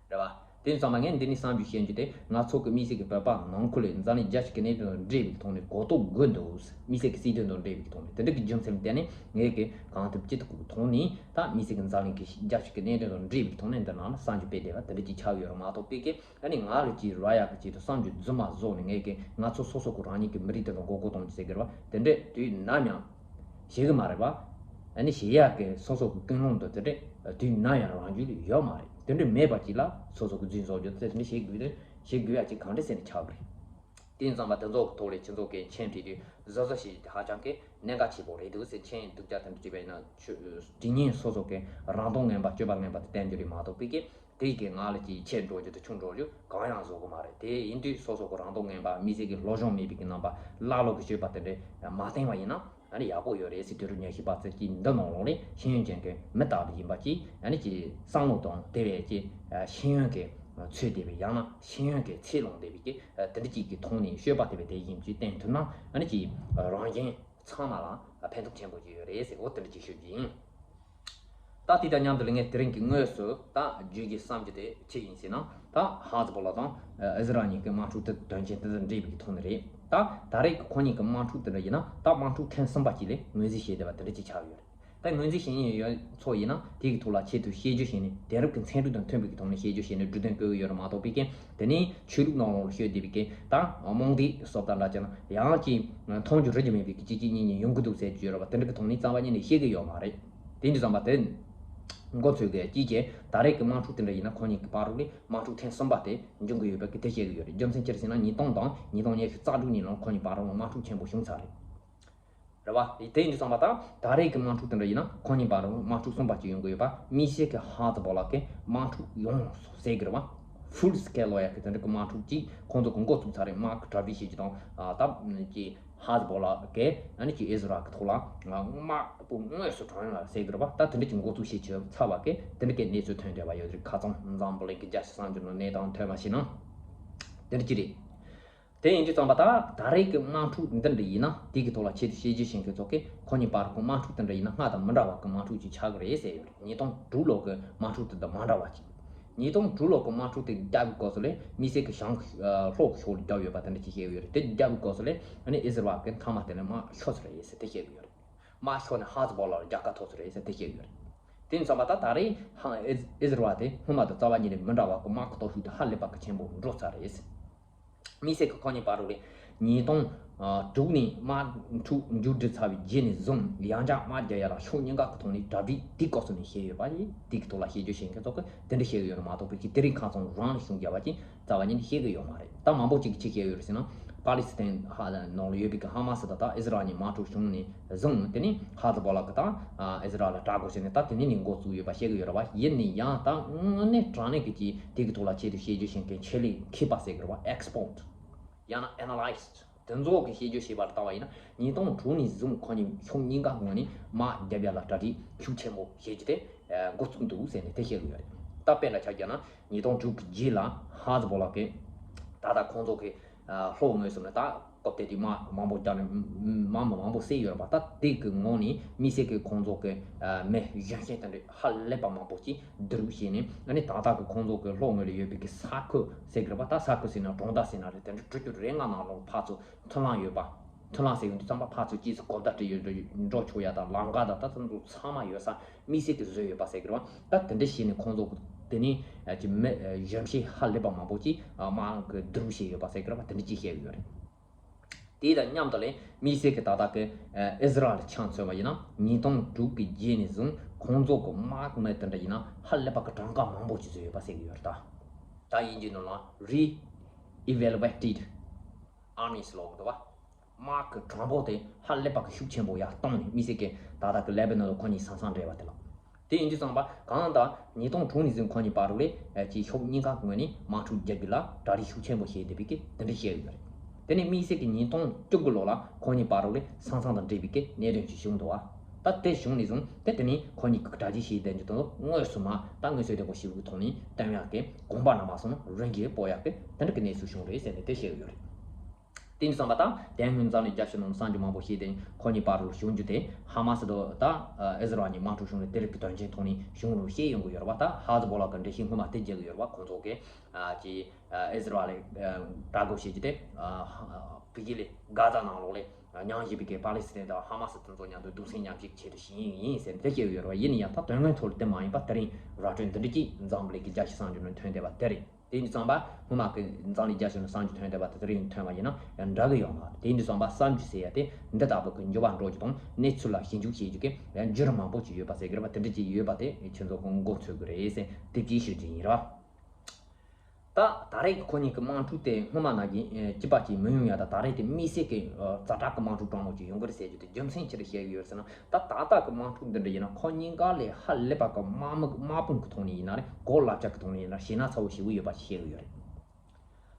རེད་བ། དེ་ཙམ་པ་ངས་འདི་ནས་གསར་འགྱུར་བཤད་རྒྱུ་དེ། ང་ཚོ་གི་དམིགས་བསལ་གྱི་བོད་པ་ནང་ཁུལ་ལ་འཛམ་གླིང་རྒྱ་ཆེ་གི་གནད་དོན་དང་འབྲེལ་བའི་ཐོག་ནས་གོ་རྟོགས་དགོས་འདུག་དམིགས་བསལ་གྱི་སྲིད་དོན་དང་འབྲེལ་བའི་ཐོག་ནས། དེ་འདྲ་གི་རྒྱུ་མཚན་བརྟེན་ནས་ངས་གི་གང་ཐུབ་ཅི་ཐུབ་ཀྱི་ཐོག་ནས། ད་དམིགས་བསལ་གྱི་འཛམ་གླིང་གི་རྒྱ་ཆེ་གི་གནད་དོན་དང་འབྲེལ་བའི་ཐོག་ནས་འདི་ནང་ལ་གསར་འགྱུར་སྤེལ་བསྡད་པ་དེ་འདྲ་ཅིག་ཆགས་ཡོད་རེད་མ་གཏོགས། པའི་གི་ཨ་ནི་ང་ལ་ཅིག་རག་ཡག་གི་ཅིག་ཏུ་བསམ་རྒྱུ་རྫུན་མ་བཟོ་ནས། ངས་གི་ང་ཚོ་སོ་སོ་གི་རང་ཉིད་ཀྱི་མི་རིགས་དེ་དང་མགོ་སྐོར་གཏོང་རྒྱུ་ཟེར་གི་རེད་པ། དེ་འདྲས་དུས་ནམ་ཡང་བྱེད་གི་མ་རེད་པ། ཨ་ནི་བྱེད་ཡག་གི་སོ་སོ་གི་ཀུན་སློང་དང་དེ་འདྲས་དུས་ནམ་ཡང་རང་རྒྱུད་ལ་ཡོད་མ་རེད། དེ་འདྲས་མེད་པ་ཅིག་ལ་སོ་སོ་གི་རྫུན་བཟོ་རྒྱུ་དེ་འདྲས་བྱེད་དགོས་དེ། བྱེད་དགོས་ཡག་ཅིག་གང་འདྲས་ཟེར་ནས་ཆགས་གི་རེད། དེ་ཙམ་པ་དེ་ཚོ་གི་ཐོག་ལ་ཁྱེད་ཚོ་གི་མཆན་བྲིས་དུས་བཟོ་བཟོ་བྱེད་རྒྱུ་དེ་ཧ་ཅང་གི་གནད་འགག་ཆེ་པོ་རེད་འདུག་ཟེར། མཆན་སྡུག་ཅག་དེ་འདྲ་བྲིས་པ་ཡིན་ན། ཆོས་དྲི་བ་སོ་སོ་གི་རང་སྟོང་ངན་པ་སྤྱོད་པ་ངན་པ་དེ་བསྟན་རྒྱུ་རེད་མ་གཏོགས། པའི་གི་དེ་གི་ང་ལ་ཅིག་ཆེ་འགྲོ་རྒྱུ་དང་ཆུང་འགྲོ་རྒྱུ་གང་ཡང་བཟོ་གི་མ་རེད། དེ་ཡིན་དུས་སོ་སོ་གི་རང་སྟོང་ངན་པ། མི་ཚེ་གི་བློ་སྦྱོང་མེད་པའི་གི་རྣམ་པ། ཀླ་ཀློ་གི་སྤྱོད་པ་དེ་འདྲ་མ་བསྟན་པ་ཡིན་ན་ཨ་ནི་ཡག་པོ་ཡོད་རེད་ཟེར། དུས་རབས་ཉི་ཤུ་པ་ཚོ་གི་འདི་ནང་ལོགས་ལ་ཤེས་ཡོན་ཅན་གི་མི་དག་པ་ཡིན་པ་ཅིག་ཨ་ནི་ཅིག་བསམ་བློ་དང་དེ་བས་ཅིག་ཤེས་ཡོན་གི་ཚོད་བསྡད་པའི། ཡང་ན་ཤེས་ཡོན་གི་ཚད་ལོངས་བསྡད་པའི་གི་དེ་འདྲ་ཅིག་གི་ཐོག་ནས་སྤྱོད་པ་དེ་བས་དེ་བཞིན་ཅིག་བསྟན་ཐུབ་ན། ཨ་ནི་ཅིག་རང་གཞན་ཚང་མ་ལ་ཕན་ཐོགས་ཆེན་པོ་ཅིག་ཡོད་རེད་ཟེར། འོ་དེ་འདྲ་ཅིག་ཞུ་རྒྱུ་ཡིན། ད་དེ་དང་མཉམ་དུ་ལ་ངས་དེ་རིང་གི་དངོས་སུ་ད་བརྗོད་རྒྱུའི་བསམ་རྒྱུ་དེ་ཅི་ཡིན་ཟེར་ན། ད་ཧ་ཛི་བོ་ལ་དང་ཨི་ཟི་རལ་གཉིས་ཀྱི་དམག་འཁྲུག་དེ་དོན་རྐྱེན་དེ་དང་འབྲེལ་བའི་ཐོག་ནས་རེད། ད་ད་རེས་ཀྱི་ཁོ་གཉིས་ཀྱི་དམག་འཁྲུག་དེ་འདྲ་ཡིན་ན། ད་དམག་འཁྲུག་ཐེངས་གསུམ་པ་ཅིག་ལ་ངོས་འཛིན་བྱས་བསྡད་པ་དེ་འདྲ་ཅིག་ཆགས་ཡོད་རེད། ད་ངོས་འཛིན་བྱེད་མཁན་ཡོད་ཚོ་ཡིན་ན། དེ་གི་ཐོག་ལ་ཆེད་དུ་བཤད་རྒྱུ་བྱས་ནས། དེང་རབས་ཀྱི་ཚན་རིག་དང་མཐུན་པའི་གི་ཐོག་ནས་བཤད་རྒྱུ་བྱས་ནས་འབྲུ་དོན་བཀོད་ཀྱི་ཡོད་རེད་མ་གཏོགས། པའི་གི་དེ་ནས་ཆོས་ལུགས་ནང་ལོགས་ལ་ཤོད་བསྡད་པའི་གི་ད་རྨོངས་དད་སོགས་དང་འདྲ་བྱས་ན། ཡང་ཅིག་མཐོང་རྒྱུ་རེག་རྒྱུ་མེད་པའི་གི་གཅིག་གཅིག་གཉིས་གཉིས་ཡོང་གི་འདུག་ཟེར་རྒྱུ་ཡོད་རེད་པ། དེ་འདྲ་གི་ཐོག་ནས་རྩ་བ་ཉིད་ནས་བཤད་གི་ཡོད་མ་རེད། དེ་འདྲ་ཙམ་པ་དེ་མགོ་ཚོས་གི་ཅིག་གི་ད་རེས་ཀྱི་དམག་འཁྲུག་དེ་འདྲ་ཡིན་ན། ཁོ་གཉིས་ཀྱི་བར་དུ་ལ་དམག་འཁྲུག་ཐེངས་གསུམ་པ་དེ་འབྱུང་གི་ཡོད་པ་གི་དེ་བཤད་གི་ཡོད་རེད། རྒྱུ་མཚན་ཅི་རེད་ཟེར་ན། ཉིས་སྟོང་དང་ཉིས་སྟོང་ཉི་ཤུ་རྩ་དྲུག་ཉིན་ལ་ཁོ་གཉིས་བར་དུ་དམག་འཁྲུག་ཆེན་པོ་བྱུང་ཚར་རེད། རེད་བ། དེ་ཡིན་དུས་ཙམ་པ་ད་ད་རེས་ཀྱི་དམག་འཁྲུག་དེ་འདྲ་ཡིན་ན། ཁོ་གཉིས་བར་དུ་དམག་འཁྲུག་གསུམ་པ་ཅིག་ཡོང་གི་ཡོད་པ། དམིགས་བསལ་གྱི་ཧ་ཛི་བོ་ལ་གི་དམག་འཁྲུག་ཡོངས་སུ་ཟེར་གི་རེད་བ། ཕུལ་སི་ཀེལ་ལོ་ཡ་གི་དེ་འདྲ་གི་དམག་འཁྲུག་ཅིག་ཁོང་ཚོ་གི་འགོ་བཙུགས་ཚར་རེད། དམག་གི་གྲ་སྒྲིག་བྱེད་རྒྱུ་དང་། ཨ། ད་ཀྱི་ཧ་ཛི་བོ་ལ་གི་ཨ་ནི་ཀྱི་ཨི་ཟི་རལ་གི་ཐོག་ལ་དམག་པོ་དངོས་སུ་དྲངས་ཡོད་ཟེར་གི་རེད་བ། ད་དེ་འདྲ་ཅིག་འགོ་བཙུགས་བྱེད་ཆོག་ཚར་བ་གི་དེ་འདྲ་གི་གནས་ཚུལ་ཐོན་བསྡད་པ་ཡོད་རེད། ཁ་སང་འཛམ་བུ་གླིང་གི་རྒྱལ་སྤྱིའི་གསར་འགྱུར་ནང་གནས་སྟངས་ཐོན་པ་ཞིག་ན་དེ་འདྲ་ཅིག་རེད། དེ་ཡིན་དུས་ཙམ་པ་ད་ད་རེས་ཀྱི་དམག་འཁྲུག་འདི་འདྲ་ཡིན་ན། དེ་གི་ཐོག་ལ་ཆེད་དུ་བཤད་རྒྱུ་བྱེད་མཁན་ཚོ་གིས་ཁོ་གཉིས་བར་གྱི་དམག་འཁྲུག་དེ་འདྲ་ཡིན་ན་སྔར་དང་མི་འདྲ་བ་གི་དམག་འཁྲུག་ཅིག་ཆགས་ཀྱི་རེད་ཟེར་ཡོད་རེད། ཉིས་སྟོང་དྲུག་ལོ་གི་དམག་འཁྲུག་དེ་དང་མ་འདྲ་བ་ཅིག་ཉིས་སྟོང་དྲུག་ལོ་གི་དམག་འཁྲུག་དེ་རྒྱབ་ཀྱི་སྐབས་སུ་ལ་དམིགས་བསལ་གྱི་བྱང་ཨ་ལྷོ་གི་ཕྱོགས་ལ་རྒྱབ་ཡོད་པ་དེ་འདྲ་ཅིག་བཤད་ཀྱི་ཡོད་རེད། དེ་རྒྱབ་ཀྱི་སྐབས་སུ་ལ་ཨ་ནི་ཨི་ཟི་རལ་གྱིས་མཐའ་མ་དེ་ལ་དམག་ཤོར་ས་རེད་ཟེར་དེ་བཤད་ཀྱི་ཡོད་རེད། དམག་ཤོར་ནས་ཧ་ཛི་བོ་ལ་ལ་རྒྱལ་ཁ་ཐོབ་ས་རེད་ཟེར་དེ་བཤད་ཀྱི་ཡོད་རེད། དེ་ཡིན་ཙམ་པ་ད་ད་རེས་ཧ་ཨི་ཨི་ཟི་རལ་དེ་སྔོན་མ་དང་རྩ་བ་ཉིད་ནས་མི་འདྲ་བ་གི་དམག་གི་སྟོབས་ཤུགས་དེ་ཧ་ལས་པ་གི་ཆེན་པོ་འགྲོ་ཚར་རེད། དམིགས་བསལ་གྱི་ཁོ་གཉིས་བར་དུ་ལ་ཉིས་སྟོང་དྲུག་ནས་དམག་འཁྲུག་མཇུག་སྒྲིལ་ཚར་བའི་རྗེས་ནས་བཟུང་ཡང་བསྐྱར་དམག་རྒྱག་ཡ་ལ་ཕྱོགས་གཉིས་ཀ་གི་ཐོག་ནས་གྲ་སྒྲིག་དེའི་སྐབས་སུ་ནས་བྱས་ཡོད་པ་ཡིན། དེ་གི་ཐོག་ལ་བཤད་རྒྱུ་བྱེད་མཁན་ཚོ་གིས་དེ་འདྲ་བཤད་གི་ཡོད་རེད་མ་གཏོགས། པའི་གི་དེ་རིང་ཁ་སང་རང་ལ་ཤུགས་རྒྱབ་པ་ཅིག་རྩ་བ་ཉིད་ནས་བཤད་གི་ཡོད་མ་རེད། ད་མང་པོ་ཅིག་གིས་ཅི་བཤད་ཡོད་རེད་ཟེར་ན། པ་ལི་སི་ཐན་ཧ་ནང་ལ་ཡོད་པའི་གི་ཧ་མ་སི་དང་ད་ཨི་ཟི་རལ་གཉིས་དམག་འཁྲུག་བྱུང་ནས་བཟུང་། དེ་ནས་ཧ་ཛི་བོ་ལ་གིས་ད་ཨ་ཨི་ཟི་རལ་ལ་དྲག་དགོས་ཟེར་ནས་ད་དེ་ནས་ནས་འགོ་བཙུགས་ཡོད་པ་བཤད་གི་ཡོད་རེད་བ། ཡིན་ན་ཡང་ད་དངོས་གནས་དྲང་གནས་ཀྱི་ཅིག་དེ་གི་ཐོག་ལ་ཆེད་དུ་བཤད་རྒྱུ་བྱེད་མཁན་ཆེད་ལས་མཁས་པ་ཟེར་གི་རེད་བ། ཨེག་སི་པར་ཊི་ཡང་ན་ཨེ་ན་ལི་སི་ཊི་དེ་ཚོ་གིས་བཤད་རྒྱུ་བྱས་པ་ལ་ལྟ་བ་ཡིན་ན། ཉིས་སྟོང་དྲུག་ནས་བཟུང་ཁོ་གཉིས་ཕྱོགས་གཉིས་ཀ་ངོས་ནས་དམག་རྒྱབ་ཡ་ལ་གྲ་སྒྲིག་ཤུགས་ཆེན་པོ་བྱེད་རྒྱུ་དེ་འགོ་བཙུགས་འདུག་ཟེར་ནས་དེ་བཤད་གི་ཡོད་རེད། ད་དཔེར་ན་ཆ་བཞག་ན་ཉིས་སྟོང་དྲུག་གི་རྗེས་ལ་ཧ་ཛི་བོ་ལ་གིས་ད་ལྟ་ཁོང་ཚོ་གི་ལྷོ་ངོས་སུ་ནས་ད་སྐབས་དེ་དུས་དམག་མང་པོ་བརྒྱབ་ནས་དམག་མི་མང་པོ་བསད་ཡོད་རེད་པ། ད་དེ་གི་ངོས་ནས་དམིགས་བསལ་གྱི་ཁོང་ཚོ་གི་མི་གཞོན་སྐྱེས་དེ་འདྲ་ཧ་ལས་པ་མང་པོ་ཅིག་བསྡུ་རུབ་བྱས་ནས། ཨ་ནི་ད་ལྟ་གི་ཁོང་ཚོ་གི་ལྷོ་ངོས་ལ་ཡོད་པའི་གི་ས་ཁུལ་ཟེར་གི་རེད་པ། ད་ས་ཁུལ་ཟེར་ན་གྲོང་རྡལ་ཟེར་ན་རེད། དེ་འདྲ་དྲུག་ཅུ་རེ་ལྔ་ནང་ལོགས་ཕར་ཚུར་མཐུན་ལམ་ཡོད་པ། མཐུན་ལམ་ཟེར་ཡོང་དུས་ཙམ་པ་ཕར་ཚུར་སྐྱིད་སུ་གོ་བརྡ་སྤྲད་ཡོད་འགྲོ་ཆོག་ཡ་དང་། ལམ་ཁ་དང་ད་ཚོ་ཚང་མ་ཡོད་ས་དམིགས་བསལ་གྱི་བཟོས་ཡོད་པ་ཟེར་གི་རེད་པ། ད་དེ་འདྲ་བྱས་ནས་ཁོང་ཚོ་དེ་ནས་ཀྱི་མི་གཞོན་སྐྱེས་ཧ་ལས་པ་མང་པོ་ཅིག་དམག་གི་བསྡུ་རུབ་བྱས་ཡོད་པ་ཟེར་གི་རེད་པ། དེ་འདྲ་ཅིག་བཤད་གི་ཡོད་རེད། དེ་དང་མཉམ་དུ་ལ་དམིགས་བསལ་གྱི་ད་ལྟ་གི་ཨི་ཟི་རལ་ཆ་མཚོན་པ་ཡིན་ན། ཉིས་སྟོང་དྲུག་གི་རྗེས་ནས་བཟུང་ཁོང་ཚོ་གི་དམག་མི་དེ་འདྲ་ཡིན་ན་ཧ་ལས་པ་གི་གྲངས་ཀ་མང་པོ་ཅིག་བཟོས་ཡོད་པ་ཟེར་གི་ཡོད་རེད། ད་ད་དབྱིན་ཇིའི་ནང་ལ་རི་ཨི་ཝེ་ལུ་ཨེ་ཊེཌ་ཨར་མིས་ལབ་གི་འདུག་བ། དམག་གི་གྲངས་འབོར་དེ་ཧ་ལས་པ་གི་ཤུགས་ཆེན་པོ་ཡར་བཏང་ནས། དམིགས་བསལ་གྱི་ད་ལྟ་གི་ལེ་བྷ་ནོན་ལ་ཁོ་གཉིས་ས་མཚམས་འབྲེལ་བ་དེ་ལ། དེ་ཡིན་དུས་ཙམ་པ་གང་ལྟར་ཉིས་སྟོང་དྲུག་ནས་བཟུང་ཁོ་གཉིས་བར་དུ་ལ་ཨ་ཅིག་ཕྱོགས་གཉིས་ཀ་ངོས་ནས་དམག་འཁྲུག་རྒྱག་རྒྱུ་ལ་གྲ་སྒྲིག་ཤུགས་ཆེན་པོ་བྱས་བསྡད་པའི་གི་དེ་འདྲ་བཤད་ཡོད་རེད། དེ་ནས་དམིགས་བསལ་གྱི་ཉིས་སྟོང་བཅུ་དགུ་ལོ་ལ་ཁོ་གཉིས་བར་དུ་ལ་ས་མཚམས་དང་འབྲེལ་བའི་གི་གནད་དོན་ཅིག་བྱུང་འདུག་བ། ད་དེ་བྱུང་ནས་བཟུང་དེ་དེ་ནས་ཁོ་གཉིས་ཀྱི་གྲ་སྒྲིག་བྱས་བསྡད་རྒྱུ་དེ་དངོས་སུ་མ་ད་དངོས་སུ་བདེ་པོ་ཞིག་གི་ཐོག་ནས་བསྟན་ཡག་གི་གོམ་པ་རྣམ་པ་སོང་ན་རང་གིས་སྤོ་ཡག་གི་དེ་འདྲ་གི་གནས་ཚུལ་བྱུང་རེད་ཟེར་ནས་དེ་བཤད་ཡོད་རེད། དེ་ཡིན་དུས་ཙམ་པ་ད་དེ་སྔོན་འཛམ་གླིང་རྒྱལ་སྤྱི་ནང་གསར་འགྱུར་མང་པོ་བཤད་དེ་ཁོ་གཉིས་བར་ལ་བྱུང་རྒྱུ་དེ་ཧ་མ་སི་དང་ད་ཨི་ཟི་རལ་གཉིས་དམག་འཁྲུག་བྱུང་ནས་དེ་རིགས་ཀྱི་དོན་རྐྱེན་ཐོག་ནས་བྱུང་རུང་བཤད་ཡོང་གི་ཡོད་རེད་བ། ད་ཧ་ཟི་བོ་ལ་གི་འགྲེལ་བཤད་སྔོན་མ་དེ་རྒྱག་གི་ཡོད་རེད་བ། ཁོང་ཚོ་གིས་ཨ་ཅི་ཨི་ཟི་རལ་ལ་དྲག་རྒོལ་བྱེད་རྒྱུ་དེ་ཨ་ཕ་གི་ལས་གྷ་ཛ་ནང་ལོགས་ལས་མྱངས་བཞིན་པའི་གི་པ་ལི་སི་ཐན་དང་ཧ་མ་སི་དེ་ཚོ་མཉམ་དུ་གདུང་སེམས་མཉམ་སྐྱེད་བྱེད་དུ་ཕྱིན་ཡིན་ཟེར་དེ་བཤད་ཡོད་རེད་བ། ཡིན་ན་ཡང་ད་དོན་དངོས་ཐོག་ལ་དེ་མ་ཡིན་པ་དེ་རིང་ར་སྤྲོད་འདི་འདྲ་ཅིག་འཛམ་བུ་གླིང་གི་རྒྱལ་སྤྱིའི་གསར་འགྱུར་ནང་ཐོན་བསྡད་པ་དེ་རེད། དེ་ཡིན་དུས་ཙམ་པ་སྔོན་མ་གི་འཛམ་གླིང་རྒྱལ་སྤྱི་ནང་གསར་འགྱུར་ཐོན་བསྡད་པ་དེ་དེ་རིང་ཐོན་པ་ཡིན་ན་ཡང་འདྲ་གི་ཡོད་མ་རེད། དེ་ཡིན་དུས་ཙམ་པ་གསར་འགྱུར་ཟེར་ཡ་དེ་འདི་ལྟ་བུ་གི་འགྱུར་བ་འགྲོ་རྒྱུ་དང་གནས་ཚུལ་ལ་ཞིབ་འཇུག་བྱེད་རྒྱུ་གི་ཡང་བརྒྱུད་རིམ་མང་པོ་ཅིག་ཡོད་པ་ཟེར་གི་རེད་བ། དེ་འདྲ་ཅིག་ཡོད་པ་དེ་ཁྱེད་ཚོ་གི་མགོ་ཚོད་གི་རེད་ཟེར་དེ་གིས་ཞུ་རྒྱུ་ཡིན་ར། ད་ད་རེས་ཀྱི་ཁོ་གཉིས་ཀྱི་དམག་འཁྲུག་དེ་སྔོན་མ་ནང་བཞིན་ཨེ་སྐྱིད་པ་ཅིག་མི་ཡོང་ཡ་ད་ད་རེས་དེ་དམིགས་བསལ་གྱི་ཨ་ཛ་དྲག་གི་དམག་འཁྲུག་སྤྲང་མོ་ཅིག་ཡོང་གི་རེད་ཟེར་རྒྱུ་དེ་རྒྱུ་མཚན་ཅི་རེད་བཤད་གི་ཡོད་ཟེར་ན། ད་ད་ལྟ་གི་དམག་འཁྲུག་འདི་འདྲ་ཡིན་ན་ཁོ་གཉིས་ཀ་ལས་ཧ་ལས་པ་གི་དམག་མི་དམག་དཔུང་གི་ཐོག་ནས་ཡིན་ན་རེད། གོ་ལག་ཆ་གི་ཐོག་ནས་ཡིན་ན་ཞེད་སྣང་ཚ་བོ་ཞེ་པོ་ཡོད་པ་ཞིག་བཤད་གི་ཡོད་རེད།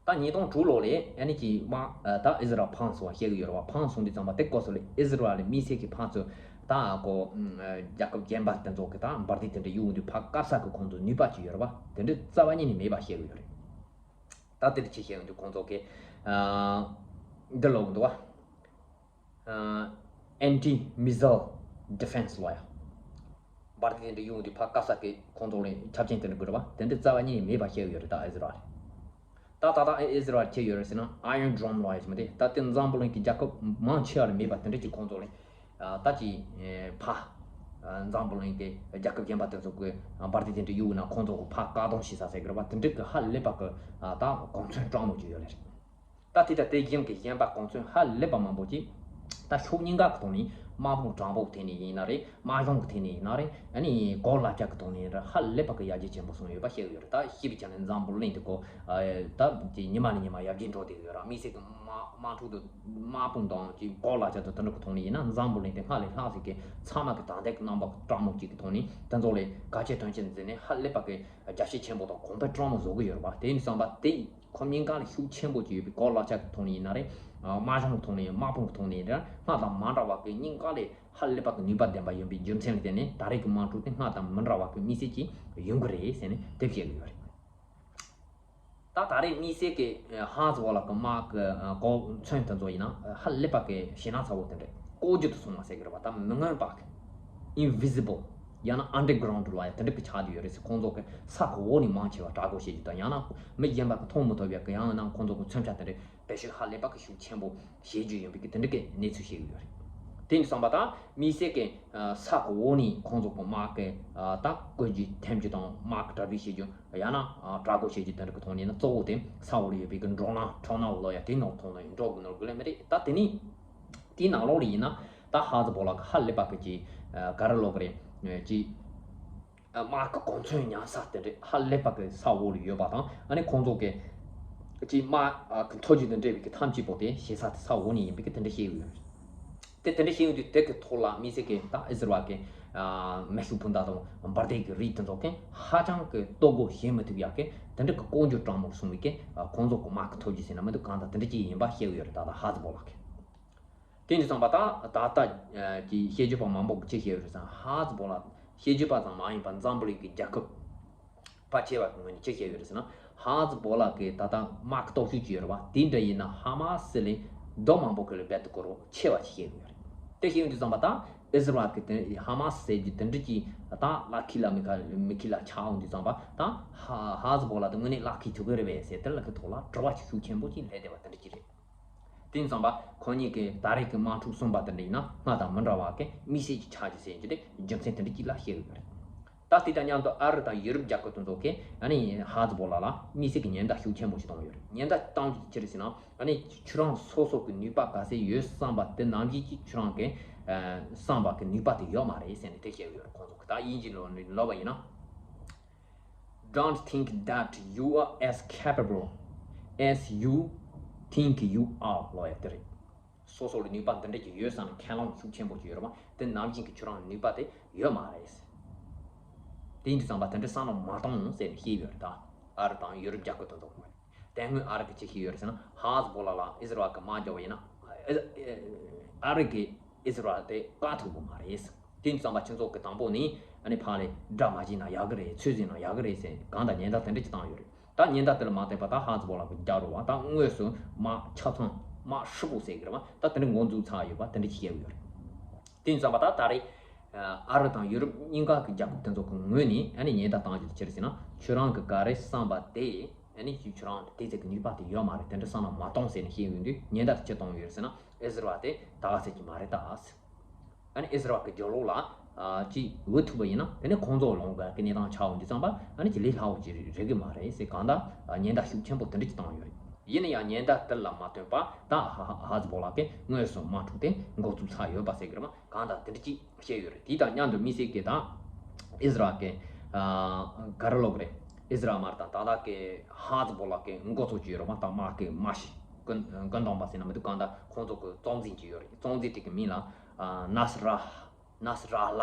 ད་ཉིས་སྟོང་དྲུག་ལོ་ལས་ཨ་ནི་ཀྱི་དམག་ད་ཨི་ཟི་རལ་འཕངས་སོང་བ་བཤད་གི་ཡོད་རེད་བ། འཕངས་སོང་དུས་ཙམ་པ་དེ་སྐབས་སུ་ལས་ཨི་ཟི་རལ་ལ་དམིགས་བསལ་གྱི་ཕར་ཚུར་ད་ཨ་ཀོ་རྒྱལ་ཁབ་གཞན་པ་དེ་ཚོ་གི་ད་འབར་མདེལ་དེ་འདྲ་གཡུག་འདུག་ཕར་བཀབ་ས་གི་ཁོང་ཚོ་ནུས་པ་ཅིག་ཡོད་རེད་བ། དེ་འདྲ་རྩ་བ་ཉིད་ནས་མེད་པ་བཤད་གི་ཡོད་རེད། ད་དེ་འདྲ་ཅིག་བཤད་གི་འདུག་ཁོང་ཚོ་གི་ཨ་འདི་ལོག་འདུག་བ། ཨ་Anti Missile Defense ལོ་ཡ། འབར་མདེལ་དེ་འདྲ་གཡུག་འདུག་ཕར་བཀབ་ས་གི་ཁོང་ཚོ་ལ་ཆ་རྐྱེན་དེ་འདྲ་དགོས་རེད་བ། དེ་འདྲ་རྩ་བ་ཉིད་ནས་མེད་པ་བཤད་གི་ཡོད་རེད་ད་ཨི་ཟི་རལ་ལ། ད་ད་ད་ཨི་ཟི་རལ་ཆེ་ཡོད་རེད་ཟེར་ན་Iron Dome ལོ་ཡ་ཞིག་མི་དེ་ད་དེ་འཛམ་བུ་གླིང་གི་རྒྱལ་ཁབ་མང་ཆེ་བ་ལ་མེད་པ་དེ་འདྲ་ཅིག་ཁོང་ཚོ་ལ་ད་ཅིག་ཕ་འཛམ་བུ་གླིང་གི་རྒྱལ་ཁབ་གཞན་པ་དེ་ཚོ་གི་འབར་མདེལ་དེ་འདྲ་གཡུག་ན་ཁོང་ཚོ་གི་ཕ་བཀག་སྡོམ་བྱེད་ས་ཟེར་གི་རེད་བ། དེ་འདྲ་གི་ཧ་ལས་པ་གི་ད་གོ་མཚོན་སྤྲང་མོ་ཅིག་ཡོད་རེད། ད་དེ་ལྟར་དེ་བཞིན་གྱི་གཞན་པ་གོ་མཚོན་ཧ་ལས་པ་མང་པོ་ཅིག་ད་ཕྱོགས་གཉིས་ཀ་གི་ཐོག་ནས་དམག་དཔུང་དྲང་པོ་ཐད་ནས་ཡིན་ན་རེད། དམག་གཞུང་གི་ཐད་ནས་ཡིན་ན་རེད། ཨ་ནི་གོ་ལག་ཆ་གི་ཐོག་ནས་རེད། ཧ་ལས་པ་གི་ཡར་རྒྱས་ཆེན་པོ་སོང་ཡོད་པ་བཤད་གི་ཡོད་རེད། ད་ཤེས་པའི་ཆ་ནས་འཛམ་བུ་གླིང་འདི་གོ་ད་ཅིག་ཉི་མ་ནས་ཉི་མ་ཡར་རྒྱས་འགྲོ་བསྡད་གི་ཡོད་ར། དམིགས་བསལ་གྱི་དམག་དམག་འཁྲུག་དང་དམག་དཔུང་དང་ཅིག་གོ་ལག་ཆ་དང་དེ་འདྲ་གི་ཐོག་ནས་ཡིན་ན་འཛམ་བུ་གླིང་དེ་སྔར་ལས་ལྷག་ཟིག་གི་ཚང་མ་གི་དང་ཐད་ཀྱི་རྣམ་པ་སྤྲང་མོ་གཅིག་གི་ཐོག་ནས་དེ་ཚོ་ལས་གལ་ཆེ་དོན་ཆེ་འཛིན་ནས་ཧ་ལས་པ་གི་རྒྱ་ཆེ་ཆེན་པོ་དང་གོང་འཕེལ་སྤྲང་མོ་བཟོ་གི་ཡོད་རེད་བ། དེ་ཡིན་དུས་ཙམ་པ་དེ་ཁོ་གཉིས་ཀ་ལ་ཤུགས་ཆེན་པོ་ཅིག་ཡོད་པའི་གོ་ལག་ཆ་གི་ཐོག་ནས་ཡིན་ན་རེད། དམག་གཞུང་གི་ཐོག་ནས་དམག་དཔུང་གི་ཐོག་ནས་རེད། སྔར་དང་མ་འདྲ་བ་གི་གཉིས་ཀ་ལས་ཧ་ལས་པ་གི་ནུས་པ་ལྡན་པ་ཡིན་པའི་རྒྱུ་མཚན་ལ་བརྟེན་ནས་ད་རེས་ཀྱི་དམག་འཁྲུག་དེ་སྔར་དང་མི་འདྲ་བ་གི་དམིགས་བསལ་ཅིག་ཡོང་གི་རེད་ཟེར་ནས་དེ་བཤད་གི་ཡོད་རེད། ད་ད་རེས་དམིགས་བསལ་གྱི་ཧ་ཛི་བོ་ལ་གི་དམག་གི་གོ་མཚོན་དེ་ཚོ་ཡིན་ན་ཧ་ལས་པ་གི་ཞེད་སྣང་ཚ་བོ་དེ་འདྲ་ལྐོག་ཇུས་དུ་སོང་བ་ཟེར་གི་རེད་བ། ད་མི་མངོན་པ་གི་invisible ཡང་ན་underground ལ་ཡ་དེ་འདྲ་གི་ཆགས་བསྡད་ཡོད་རེད་ཟེར། ཁོང་ཚོ་གི་ས་གི་འོག་ནས་མང་ཆེ་བ་དྲག་རྒོལ་བྱེད་རྒྱུ་དང་ཡང་ན་མི་གཞན་པ་གི་མཐོང་མི་ཐུབ་ཡ་གི་ཡང་ན་ཁོང་ཚོ་གི་མཚོན་ཆ་དེ་འདྲ་བེད་སྤྱོད་ཧ་ལས་པ་གི་ཤུགས་ཆེན་པོ་བྱེད་རྒྱུ་ཡིན་པའི་གི་དེ་འདྲ་གི་གནས་ཚུལ་བཤད་གི་ཡོད་རེད། དེ་ཡིན་དུས་ཙམ་པ་ད་དམིགས་བསལ་གྱི་ས་གི་འོག་ནས་ཁོང་ཚོ་གི་དམག་གི་ད་བཀོད་ཇུས་འཐེན་རྒྱུ་དང་དམག་གི་གྲ་སྒྲིག་བྱེད་རྒྱུ་ཡང་ན་དྲག་རྒོལ་བྱེད་རྒྱུ་དེ་འདྲ་གི་ཐོག་ནས་ན་གཙོ་བོ་དེ་ས་འོག་ལ་ཡོད་པའི་གི་འགྲོ་ལམ་ཁྲོམ་ནང་ལོ་ཡ་དེ་ནང་ཐོག་ནས་འགྲོ་དགོས་ནོ་དགོས་ལེ་མི་རེད། ད་དེ་ནས་དེའི་ནང་ལོགས་ལ་ཡིན་ན་ད་ཧ་ཛི་བོ་ལ་གི་ཧ་ལས་པ་གི་ཅི་ག་རེ་ལོག་གི་རེད་ཅི། དམག་གི་གོ་མཚོན་ཉར་ས་དེ་འདྲ་ཧ་ལས་པ་གི་ས་འོག་ལ་ཡོད་པ་དང་ཨ་ནི་ཁོང་ཚོ་གི་ཅི་དམག་གི་མཐོ་རྒྱུགས་དང་འབྲེལ་བའི་གི་ཐམས་ཅད་པོ་དེ་ཞེ་ས་དེ་ས་འོག་ནས་ཡིན་པའི་གི་དེ་འདྲ་བཤད་ཡོད། དེ་དེ་འདྲ་བཤད་ཡོང་དུས་དེ་གི་ཐོག་ལ་དམིགས་བསལ་གི་ད་ཨི་ཟི་རལ་གི་མེ་ཤུགས་འཕུར་མདའ་དང་འབར་མདེལ་གི་རིགས་དེ་ཚོ་གི་ཧ་ཅང་གི་གཏོ་དགོས་བྱེད་མི་ཐུབ་ཡག་གི་དེ་འདྲ་གི་ལྐོག་ཇུས་སྤྲང་མོར་སོང་བའི་གི་ཁོང་ཚོ་གི་དམག་གི་མཐོ་རྒྱུགས་ཟེར་ན་མི་འདུག་གང་ལྟར་དེ་འདྲ་ཅིག་ཡིན་པ་བཤད་ཡོད་རེད། ད་ད་ཧ་ཛི་བོ་ལ་གི་དེ་འདྲ་སོང་པ་ད་ད་ལྟ་གི་བཤད་རྒྱུད་པ་མང་པོ་གི་ཅི་བཤད་ཡོད་རེད་ཟེར་ན་ཧ་ཛི་བོ་ལ་བཤད་རྒྱུད་པ་ཙམ་མ་ཡིན་པར་འཛམ་བུ་གླིང་གི་རྒྱལ་ཁབ་ཕལ་ཆེ་བ་གི་ངོས་ནས་ཅི་བཤད་ཡོད་རེད་ཟེར་ན། ཧ་ཛི་བོ་ལ་གི་ད་ལྟ་དམག་གི་སྟོབས་ཤུགས་ཅིག་ཡོད་རེད་བ། དེ་འདྲ་ཡིན་ན་ཧ་མ་སི་ལས་རྡོ་མང་པོ་གི་ལས་རྦད་དེ་སྐོར་རོ་ཆེ་བ་ཅིག་བཤད་ཡོད་རེད། དེ་བཤད་ཡོང་དུས་ཙམ་པ་ད་ཨི་ཟི་རལ་གི་དེ་ཧ་མ་སི་ཟེར་རྒྱུ་དེ་འདྲ་ཅིག་ད་ལག་ཁི་ལ་མི་ཁ་མི་ཁི་ལ་ཆགས་ཡོང་དུས་ཙམ་པ་ད་ཧ་ཧ་ཛི་བོ་ལ་དེ་དངོས་གནས་ལག་ཁི་ཐུབ་གི་རེད་པས་ཟེར་དེ་ལ་གི་ཐོག་ལ་དྲི་བ་ཅིག་ཤུགས་ཆེན་པོ་ཅིག་སླེབས་བསྡད་པ་དེ་འདྲ་ཅིག་རེད། དེ་ཡིན་ཙང་པ་ཁོ་གཉིས་ཀྱི་ད་རེས་ཀྱི་དམག་འཁྲུག་གསུམ་པ་དེ་འདྲ་ཡིན་ན་སྔར་དང་མི་འདྲ་བ་གི་དམིགས་བསལ་གྱི་ཆ་རྒྱུས་ཟེར་རྒྱུ་དེ་རྒྱུ་མཚན་དེ་འདྲ་གཅིག་ལ་བཤད་ཀྱི་ཡོད་རེད། ད་དེ་དང་མཉམ་དུ་ཨ་རི་དང་ཡུ་རོབ་རྒྱལ་ཁབ་དེ་ཚོ་གིས་ཨ་ནི་ཧ་ཛི་བོ་ལ་ལ་དམིགས་བསལ་གྱི་ཉེན་བརྡ་ཤུགས་ཆེན་པོ་ཞིག་བཏང་ཡོད་རེད། ཉེན་བརྡ་བཏང་རྒྱུ་ཅི་རེད་ཟེར་ན་ཨ་ནི་ཁྱོད་རང་སོ་སོ་གི་ནུས་པ་ག་ཚད་ཡོད་བསམ་པ་དེ་ནམ་རྒྱུན་གྱི་ཁྱོད་རང་གི་བསམ་པ་གི་ནུས་པ་དེ་ཡོད་མ་རེད་ཟེར་ནས་དེ་བཤད་ཀྱི་ཡོད་རེད། ཁོང་ཚོ་གི་ད་དབྱིན་ཇི་ལོ་ལོ་བ་ཡིན་ན། Don't think that you are as capable as you think you are ལོ་ཡ་དེ་རེད། སོ་སོ་ལ་ནུས་པ་འདི་འདྲ་ཅིག་ཡོད་བསམ་ནས་ཁས་བླངས་ཤུགས་ཆེན་པོ་ཅིག་ཡོད་རེད་བ། དེ་ནམ་རྒྱུན་གྱི་ཁྱོད་རང་ལ་ནུས་པ་དེ་ཡོད་མ་རེད། དེ་ཡིན་དུས་ཙམ་པ་དེ་འདྲ་བསམ་བློ་མ་གཏོང་ཟེར་ནས་བཤད་ཡོད་རེད་ད། ཨ་རི་དང་ཡུ་རོབ་རྒྱལ་ཁབ་དེ་ཚོ་གི་དེ་སྔོན་ཨ་རི་གི་ཅི་ཞིག་ཡོད་རེད་ཟེར་ན་ཧ་ཛི་བོ་ལ་ལ་ཨི་ཟི་རལ་གི་དམག་རྒྱག་པ་ཡིན་ན་ཨ་རི་གི་ཨི་ཟི་རལ་དེ་བཀག་ཐུབ་པ་མ་རེད། དེ་ཡིན་དུས་ཙམ་པ་ཁྱེད་ཚོ་གི་དང་པོ་ནས་ཨ་ནི་ཕར་ལས་དགྲ་མ་བྱས་ན་ཡག་གི་རེད། ཚོད་བཟུང་ན་ཡག་གི་རེད་ཟེར་གང་ལྟར་ཉེན་བརྡ་དེ་འདྲ་ཅིག་བཏང་ཡོད་རེད། ད་ཉེན་བརྡ་དེ་ལ་མ་བལྟས་པ་ད་ཧ་ཛི་བོ་ལ་གི་རྒྱག་རོགས་བ། ད་དངོས་སུ་དམག་ཆ་ཚང་ དམག་ཧྲིལ་པོ་ཟེར་གི་རེད་བ། ད་དེ་འདྲ་འགོ་འཛུགས་ཚར་ཡོད་པ་དེ་འདྲ་ཅིག་བཤད་ཡོད་རེད། དེ་ཡིན་ཙང་པ་ད་ད་རེས་ཨ་རི་དང་ཡུ་རོབ་གཉིས་ཀ་གི་རྒྱལ་ཁབ་དེ་ཚོ་གི་ངོས་ནས་ཨ་ནི་ཉེན་བརྡ་བཏང་རྒྱུ་དེ་ཅི་རེད་ཟེར་ན། ཁྱོད་རང་གི་ག་རེ་བསམ་པ་དེ་ཨ་ནི་ཁྱོད་རང་དེ་ཚོ་གི་ནུས་པ་དེ་ཡོད་མ་རེད། དེ་འདྲ་བསམ་ན་མ་གཏོང་ཟེར་ནས་བཤད་ཡོང་དུས། ཉེན་བརྡ་དེ་ཅི་གཏོང་ཡོད་རེད་ཟེར་ན། ཨི་ཟི་རལ་དེ་ད་ག་ཟེར་གྱི་མ་རེད་ད། ཨ་ནི་ཨི་ཟི་རལ་གྱི་རྒྱབ་ལོགས་ལ་ཨ་ཅིག་འོས་ཐུབ་པ་ཡིན་ན། དེ་ནས་ཁོང་ཚོ་ལོང་ག་གི་གནས་སྟངས་ཆགས་འོང་དུས་ཙམ་པ་ཨ་ནི་ཅིག་ལས་སླ་བོ་ཅིག་རེད་གི་མ་རེད་ཟེར། གང་ལྟར་ཉེན་བརྡ་ཤུགས་ཆེན་པོ་དེ་འདྲ་ཅིག་བཏང་ཡོད་རེད། ཡིན་ན་ཡང་ཉེན་བརྡ་དེ་ལ་མ་བསྟུན་པ་ད་ཧ་ཧ་ཧ་ཟི་བོ་ལ་གི་དངོས་སུ་དམག་འཁྲུག་དེ་འགོ་བཙུགས་ཚར་ཡོད་པ་ཟེར་གི་རེད་མ། གང་ལྟར་དེ་འདྲ་ཅིག་བཤད་ཡོད་རེད། དེ་དང་མཉམ་དུ་དམིགས་བསལ་གྱི་ད་ཨི་ཟི་རལ་གྱི་ཨ་ག་རེ་ལབ་དགོས་རེད། ཨི་ཟི་རལ་མ་རེད་ད། ད་ལྟ་གི་ཧ་ཟི་བོ་ལ་གི་འགོ་ཚུགས་ཀྱི་ཡོད་རེད་མ། ད་དམག་གི་དམག་ཤི་ཀུན་ཀུན་དང་པ་ཟེར་ན་མི་འདུག་གང་ལྟར་ཁོང་ཚོ་གི་གཙོ་འཛིན་གྱི་ཡོད་རེད། གཙོ་འཛིན་དེ་གི་མིང་ལ་ཨ་ནཱ་སི་ར་ནཱ་སི་ར་ལ་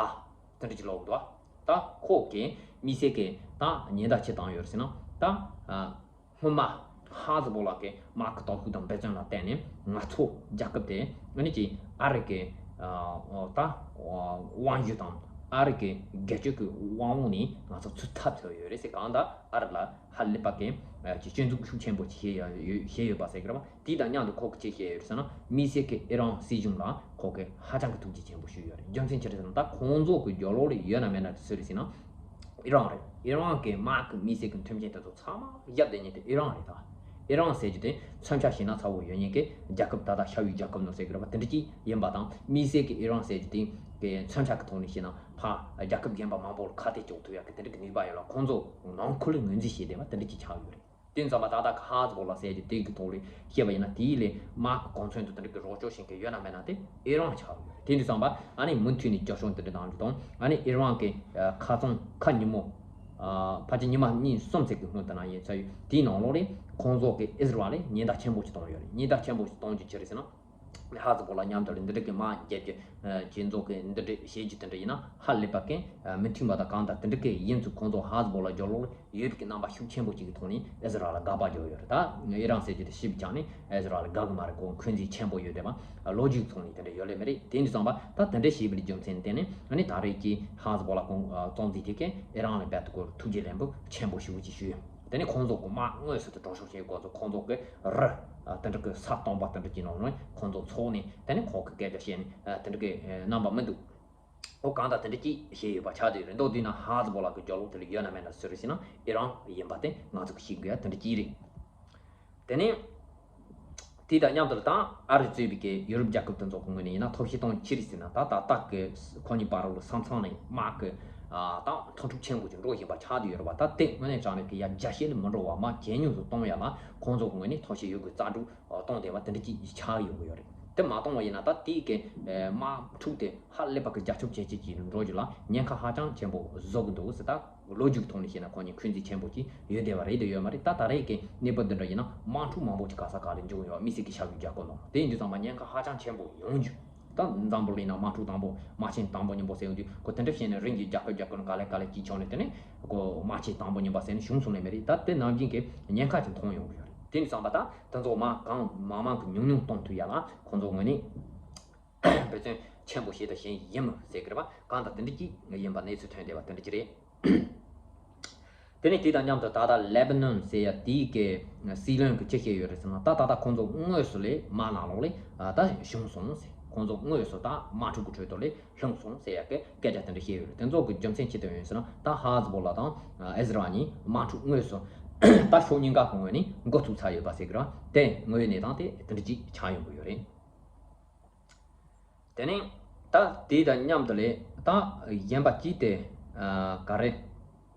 དེ་འདྲ་ཅིག་ལབ་འདུག་ད་ཁོ་གི་དམིགས་བསལ་གྱི་ད་ཉེན་བརྡ་ཅི་བཏང་ཡོད་རེད་ཟེར་ན། ད་ཨ་སྔོན་མ་ཧ་ཟི་བོ་ལ་གི་དམག་གི་སྟོབས་ཤུགས་དང་འབད་བརྩོན་ལ་བརྟེན་ནས་ང་ཚོ་རྒྱལ་ཁབ་དེ་ཨ་ནི་ཅིག་ཨ་རི་གི་ཨ་ད་དབང་སྒྱུར་དང་ཨ་རི་གི་སྒེར་གཅོད་ཀྱི་དབང་འོག་ནས་ང་ཚོ་ཚུད་ཐབས་བྱས་ཡོད་རེད་ཟེར། གང་ལྟར་ཨ་རི་ལ་ཧ་ལས་པ་གི་ཨ་ཅིག་སྐྱོན་འཛུགས་ཤུགས་ཆེན་པོ་ཅིག་བྱས་ཡོད་བྱས་ཡོད་པ་ཟེར་གི་རེད་བ། དེ་དང་མཉམ་དུ་ཁོ་གིས་ཅི་བཤད་ཡོད་ཟེར་ན། དམིགས་བསལ་གྱི་ཨི་རན་སྲིད་གཞུང་ལ་ཁོ་གིས་ཧ་ཅང་གི་ཐུགས་རྗེ་ཆེན་པོ་ཞུས་ཡོད་རེད། རྒྱུ་མཚན་ཅི་རེད་ཟེར་ན། ད་ཁོང་ཚོ་གི་རྒྱབ་ལོགས་ལ་ཡོད་ན་མེད་ན་སུ་རེད་ཟེར་ན། ཨི་རན་རེད། ཨི་རན་གྱི་དམག་གི་དམིགས་བསལ་གྱི་མཐུན་རྐྱེན་དེ་ཚོ་ཚང་མ་བརྒྱབ་བསྡད་མཁན་དེ་ཨི་རན་རེད་ད། ཨི་རན་ཟེར་རྒྱུ་དེ་མཚོན་ཆ་བྱས་ན་ཚ་བོ་ཡོད་མཁན་གྱི་རྒྱལ་ཁབ། ད་ལྟ་ཤར་ཡུལ་རྒྱལ་ཁབ་ནང་ཟེར་གི་རེད་བ། དེ་འདྲ་ཅིག་ཡིན་པ་དང་། དམིགས་བསལ་གྱི་ཨི་རན་ཟེར་རྒྱུ་དེ་གི་མཚོན་ཆ་གི་ཐོག་ནས་བཤད་ན་ཕར་རྒྱལ་ཁབ་གཞན་པ་མང་པོ་ལ་ཁ་གཏད་གཅོག་ཐུབ་ཡག་གི་དེ་འདྲ་གི་ནུས་པ་ཡོད་ལ། ཁོང་ཚོ་ནང་ཁུལ་ལ་ངོས་འཛིན་བྱས་བསྡད་པ་དེ་འདྲ་ཅིག་ཆགས་ཡོད་རེད། དེ་ཙམ་པ་ད་ལྟ་གི་ཧ་ཟི་བོ་ལ་ཟེར་རྒྱུ་དེ་གི་ཐོག་ལ་བཤད་པ་ཡིན་ན། དེའི་ལས་དམག་གི་གོ་མཚོན་དུ་དེ་འདྲ་གི་རོགས་སྐྱོར་བྱེད་མཁན་ཡོད་ན་མེད་ན་དེ་ཨི་རན་ཆགས་ཡོད་རེད། དེ་འདྲ་ཙམ་པ་ཨ་ནི་མུ་མཐུད་ནས་རྒྱབ་སྐྱོར་དེ་འདྲ་གནང་རྒྱུ་དང་། ཨ་ནི་ཨི་རན་གྱི་ཨ་ཁ་སང་ཁ་ཉིན་མོ་ཨ་ཕལ་ཆེར་ཉི་མ་གཉིས་གསུམ་ཙམ་གྱི་སྔོན་དུ་ན་ཡིན་ས་ཡོད། དེའི་ནང་ལོགས་ལ་ཁོང་ཚོ་གིས་ཨི་ཟི་རལ་ལ་ཉེན་བརྡ་ཆེན་པོ་ཞིག་བཏང་ཡོད་རེད། ཉེན་བརྡ་ཆེན་པོ་ཞིག་གཏོང་རྒྱུ་ཅི་རེད་ཟེར་ན། ཧ་ཟི་བོ་ལ་མཉམ་དུ་ལ་འདི་འདྲ་གི་དམག་རྒྱག་རྒྱུ་ཨ་ཁྱེད་ཚོ་གིས་འདི་འདྲ་བྱེད་རྒྱུ་དེ་འདྲ་ཡིན་ན་ཧ་ལས་པ་གི་ཨ་མི་མཐུན་པ་དང་། གང་ལྟར་དེ་འདྲ་གི་ཡིན་ཚུལ་ཁོང་ཚོ་ཧ་ཟི་བོ་ལ་རྒྱབ་ལོགས་ལ་ཡོད་པའི་གི་རྣམ་པ་ཤུགས་ཆེན་པོ་ཅིག་གི་ཐོག་ནས་ཨི་ཟི་རལ་ལ་དགག་པ་རྒྱག་ཡོད་རེད། ད་ཨི་རན་ཟེར་རྒྱུ་དེ་ཞིབ་ཀྱང་ནི་ཨི་ཟི་རལ་ལ་དགག་གི་མ་རེད། ཁོ་འཁོན་འཛིན་ཆེན་པོ་ཡོད་བསྡད་པ། ལོ་རྒྱུས་ཐོག་ནས་དེ་འདྲ་ཡོད་ལེ་མ་རེད། དེ་འདྲ་ཙམ་པ་ད་དེ་འདྲ་བྱས་པའི་རྒྱུ་མཚན་བརྟེན་ནས་ཨ་ནི་ད་རེས་ཀྱི་ཧ་ཟི་བོ་ལ་ཁོང་ཨ་གཙོ་འཛིན་དེ་གིས་ཨི་རན་ལ་རྦད་དེ་ཁོ་ཐུགས་རྗེ་ལེགས་འབུལ་ཆེན་པོ་ཞེ་པོ་ཅིག་ཞུས་ཡོད། དེ་ནས་ཁོང་ཚོ་གི་དམག་དངོས་སུ་དེ་གྲོན་ཆུང་བྱེད་དགོས་ཚོ། ཁོང་ཚོ་གི་རི་ཨ་དེ་འདྲ་གི་ས་སྟོང་པ་དེ་འདྲ་གྱི་ནང་ནས་ཁོང་ཚོ་འཚོགས་ནས། དེ་ནས་ཁོང་གི་སྐད་ཆ་བཤད་ནས་ཨ་དེ་འདྲ་གི་ཨ་རྣམ་པ་མི་འདུག་འོ་གང་ལྟར་དེ་འདྲ་ཅིག་བྱས་ཡོད་པ་ཆགས་བསྡད་ཡོད་རེད། མདོར་བསྡུས་ན་ཧ་ཟི་བོ་ལ་གི་རྒྱབ་ལོགས་དེ་ལ་ཡོད་ན་མེད་ན་སུ་རེད་ཟེར་ན་ཨི་རན་ཡིན་པ་དེ་ང་ཚོ་གི་ཤེས་དགོས་ཡ་དེ་འདྲ་ཅིག་རེད། དེ་ནས་དེ་དང་མཉམ་དུ་ད་ཨ་རི་གཙོས་པའི་གི་ཡུ་རོབ་རྒྱལ་ཁབ་དེ་ཚོ་གི་ངོས་ནས་ཡིན་ན་ཐབས་ཤེས་གཏོང་ཅི་རེད་ཟེར་ན། ད་ད་ལྟ་གི་ཁོ་གཉིས་བར་ལ་ས་མཚམས་ནས་དམག་གི་ཨ་ད་འཐབ་འཁྲུག་ཆེན་པོ་ཅིག་འགྲོ་བཞིན་པ་ཆགས་བསྡད་ཡོད་རེད་བ། ད་དེ་དངོས་གནས་དྲང་གནས་ཀྱི་ཡ་རྒྱ་སྐྱེད་ལ་མི་འགྲོ་བ་མར་ཇེ་ཉུང་དུ་གཏོང་ཡ་ལ་ཁོང་ཚོ་གི་ངོས་ནས་ཐབས་ཤེས་ཡོད་དགུ་རྩལ་སྤྲུགས་གཏོང་བསྡད་པ་དེ་འདྲ་ཅིག་ཆགས་ཡོང་གི་ཡོད་རེད། དེ་མ་གཏོང་བ་ཡིན་ན་ད་དེའི་གི་ཨ་དམག་འཁྲུག་དེ་ཧ་ལས་པ་གི་རྒྱ་ཁྱབ་ཇེ་ཆེ་ཅིག་འགྲོ་རྒྱུ་ལ་ཉེན་ཁ་ཧ་ཅང་ཆེན་པོ་བཟོ་གི་འདུག་ཟེར། ད་ལོ་རྒྱུས་ཀྱི་ཐོག་ནས་བཤད་ན་ཁོ་གཉིས་འཁོན་འཛིན་ཆེན་པོ་ཅིག་ཡོད་བསྡད་པ་རེད་དེ་ཡོད་མ་རེད། ད་ད་རེས་ཀྱི་གནས་བབ་འདི་འདྲ་ཡིན་ན་དམག་འཁྲུག་མང་པོ་ཅིག་ག་ས་ག་ལ་འབྱུང་ཡོད། དམིགས་བསལ་གྱི་ཤར་ཡུལ་རྒྱ་ཁོ་ནང་དེ་ཡིན་དུས་ཙམ་པ་ཉེན་ཁ་ཧ་ཅང་ཆེན་པོ་ཡོང་རྒྱུ། ད་འཛམ་བུ་གླིང་ནང་དམག་འཁྲུག་དང་པོ་དམག་ཆེན་དང་པོ་གཉིས་པོ་ཟེར་ཡོང་དུས་ཁོ་དེ་འདྲ་བཤད་ནས་རིམ་གྱིས་རྒྱ་ཁོ་རྒྱ་ཁོ་ནང་ག་ལེ་ག་ལེ་ཅིག་བྱུང་ནས། དེ་ནས་ཁོ་དམག་ཆེན་དང་པོ་གཉིས་པ་ཟེར་ནས་བྱུང་སོང་ནས་མ་རེད། ད་དེ་ནང་བཞིན་གྱི་ཉེན་ཁ་ཅིག་མཐོང་ཡོང་གི་ཡོད་རེད། དེ་ཡིན་དུས་ཙམ་པ་ད་དེ་ཚོ་མ་གང་མང་མང་གི་ཉུང་ཉུང་གཏོང་ཐུབ་ཡ་ལ་ཁོང་ཚོ་ངོས་ནས་འབད་བརྩོན་ཆེན་པོ་བྱས་དང་བྱེད་བཞིན་ཡིན་མོད་ཟེར་གི་རེད་པ། གང་ལྟར་དེ་འདྲ་ཅིག་ཡིན་པ་གནས་ཚུལ་ཐོན་བསྡད་པ་དེ་འདྲ་ཅིག་རེད། དེ་ནས་དེ་དང་མཉམ་དུ་ད་ལྟ་ལེ་བྷ་ནོན་ཟེར་ཡ་དེའི་གི་སྲིད་བློན་གྱིས་ཅི་བཤད་ཡོད་རེད་ཟེར་ན། ད་ད་ལྟ་ཁོང་ཚོ་དངོས་སུ་ལས་དམག་ནང་ལོགས་ལས་ད་ཞུགས་སོང་ཟེར། ཁོང་ཚོ་དངོས་སུ་ད་དམག་འཁྲུག་གི་ཁྲོད་དུ་ལས་ལྷུང་སོང་ཟེར་ཡ་གི་སྐད་ཆ་དེ་འདྲ་བཤད་ཡོད་རེད། དེ་ཚོ་གི་རྒྱུ་མཚན་ཅི་ལྟར་ཡོད་ཟེར་ན། ད་ཧ་ཟི་བོ་ལ་དང་ཨི་ཟི་རལ་གཉིས་དམག་འཁྲུག་དངོས་སུ་ད་ཕྱོགས་གཉིས་ཀ་གི་ངོས་ནས་འགོ་བཙུགས་ཚར་ཡོད་པ་ཟེར་གི་རེད། དེ་དངོས་ཡོད་གནས་སྟངས་དེ་དེ་འདྲ་ཅིག་ཆགས་ཡོང་གི་ཡོད་རེད། དེ་ནས་ད་དེ་དང་མཉམ་དུ་ལས་ད་གཞན་པ་ཅིག་དེ་ཨ་ག་རེ་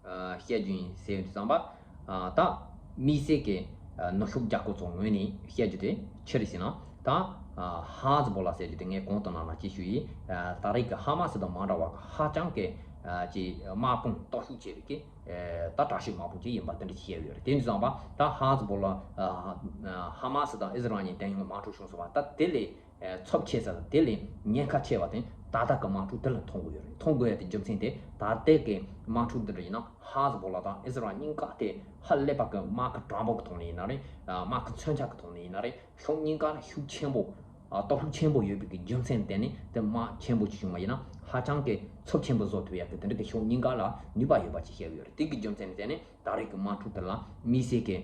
ཨ་བཤད་རྒྱུ་ཡིན་ཟེར་དུས་ཙམ་པ་ཨ་ད་དམིགས་བསལ་གྱི་ཨ་ནུབ་ཕྱོགས་རྒྱལ་ཁབ་ཚོ་ངོས་ནས་བཤད་རྒྱུ་དེ་ཅི་རེད་ཟེར་ན། ད་ཨ་ཧ་ཟི་བོ་ལ་ཟེར་རྒྱུ་དེ་ངས་གོང་དུ་ནང་ལ་ཅིག་ཞུས་ཡིན། ཨ་ད་རེས་ཀྱི་ཧ་མ་སི་དང་མ་འདྲ་བ་གི་ཧ་ཅང་གི་ཨ་ཅིག་དམག་དཔུང་སྟོབས་ཤུགས་ཆེ་བའི་གི་ཨ་ད་དྲག་ཤོས་དམག་དཔུང་ཅིག་ཡིན་པ་དེ་འདྲ་བཤད་ཡོད་རེད། དེ་དུས་ཙམ་པ་ད་ཧ་ཟི་བོ་ལ་ཨ་ཧ་མ་སི་དང་ཨི་ཟི་རལ་གཉིས་དེ་ཡང་དམག་འཁྲུག་བྱུང་སོང་བ། ད་དེ་ལས་ཚབས་ཆེ་ས་དང་དེ་ལས་ཉེན་ཁ་ཆེ་བ་དེ་ད་ལྟ་གི་དམག་འཁྲུག་དེ་ལ་མཐོང་གི་ཡོད་རེད། མཐོང་དགོས་ཡ་དེ་རྒྱུ་མཚན་དེ་ད་ལྟའི་གི་དམག་འཁྲུག་འདི་འདྲ་ཡིན་ན་ཧ་ཟི་བོ་ལ་དང་ཨི་ཟི་རལ་གཉིས་ཀ་དེ་ཧ་ལས་པ་གི་དམག་གི་གྲངས་འབོར་གི་ཐོག་ནས་ཡིན་ན་རེད། དམག་གི་མཚོན་ཆ་གི་ཐོག་ནས་ཡིན་ན་རེད། ཕྱོགས་གཉིས་ཀ་ལ་ཤུགས་ཆེན་པོ་ཨ་སྟོབས་ཤུགས་ཆེན་པོ་ཡོད་པའི་གི་རྒྱུ་མཚན་དེ་ནི་དེ་དམག་ཆེན་པོ་ཅིག་བྱུང་བ་ཡིན་ན་ཧ་ཅང་གི་ཚབས་ཆེན་པོ་བཟོ་ཐུབ་ཡ་གི་དེ་འདྲ་གི་ཕྱོགས་གཉིས་ཀ་ལ་ནུས་པ་ཡོད་པ་ཅིག་བཤད་ཀྱི་ཡོད་རེད། དེ་གི་རྒྱུ་མཚན་དེ་ནི་ད་རེས་ཀྱི་དམག་འཁྲུག་དེ་ལ་དམིགས་བསལ་གྱི་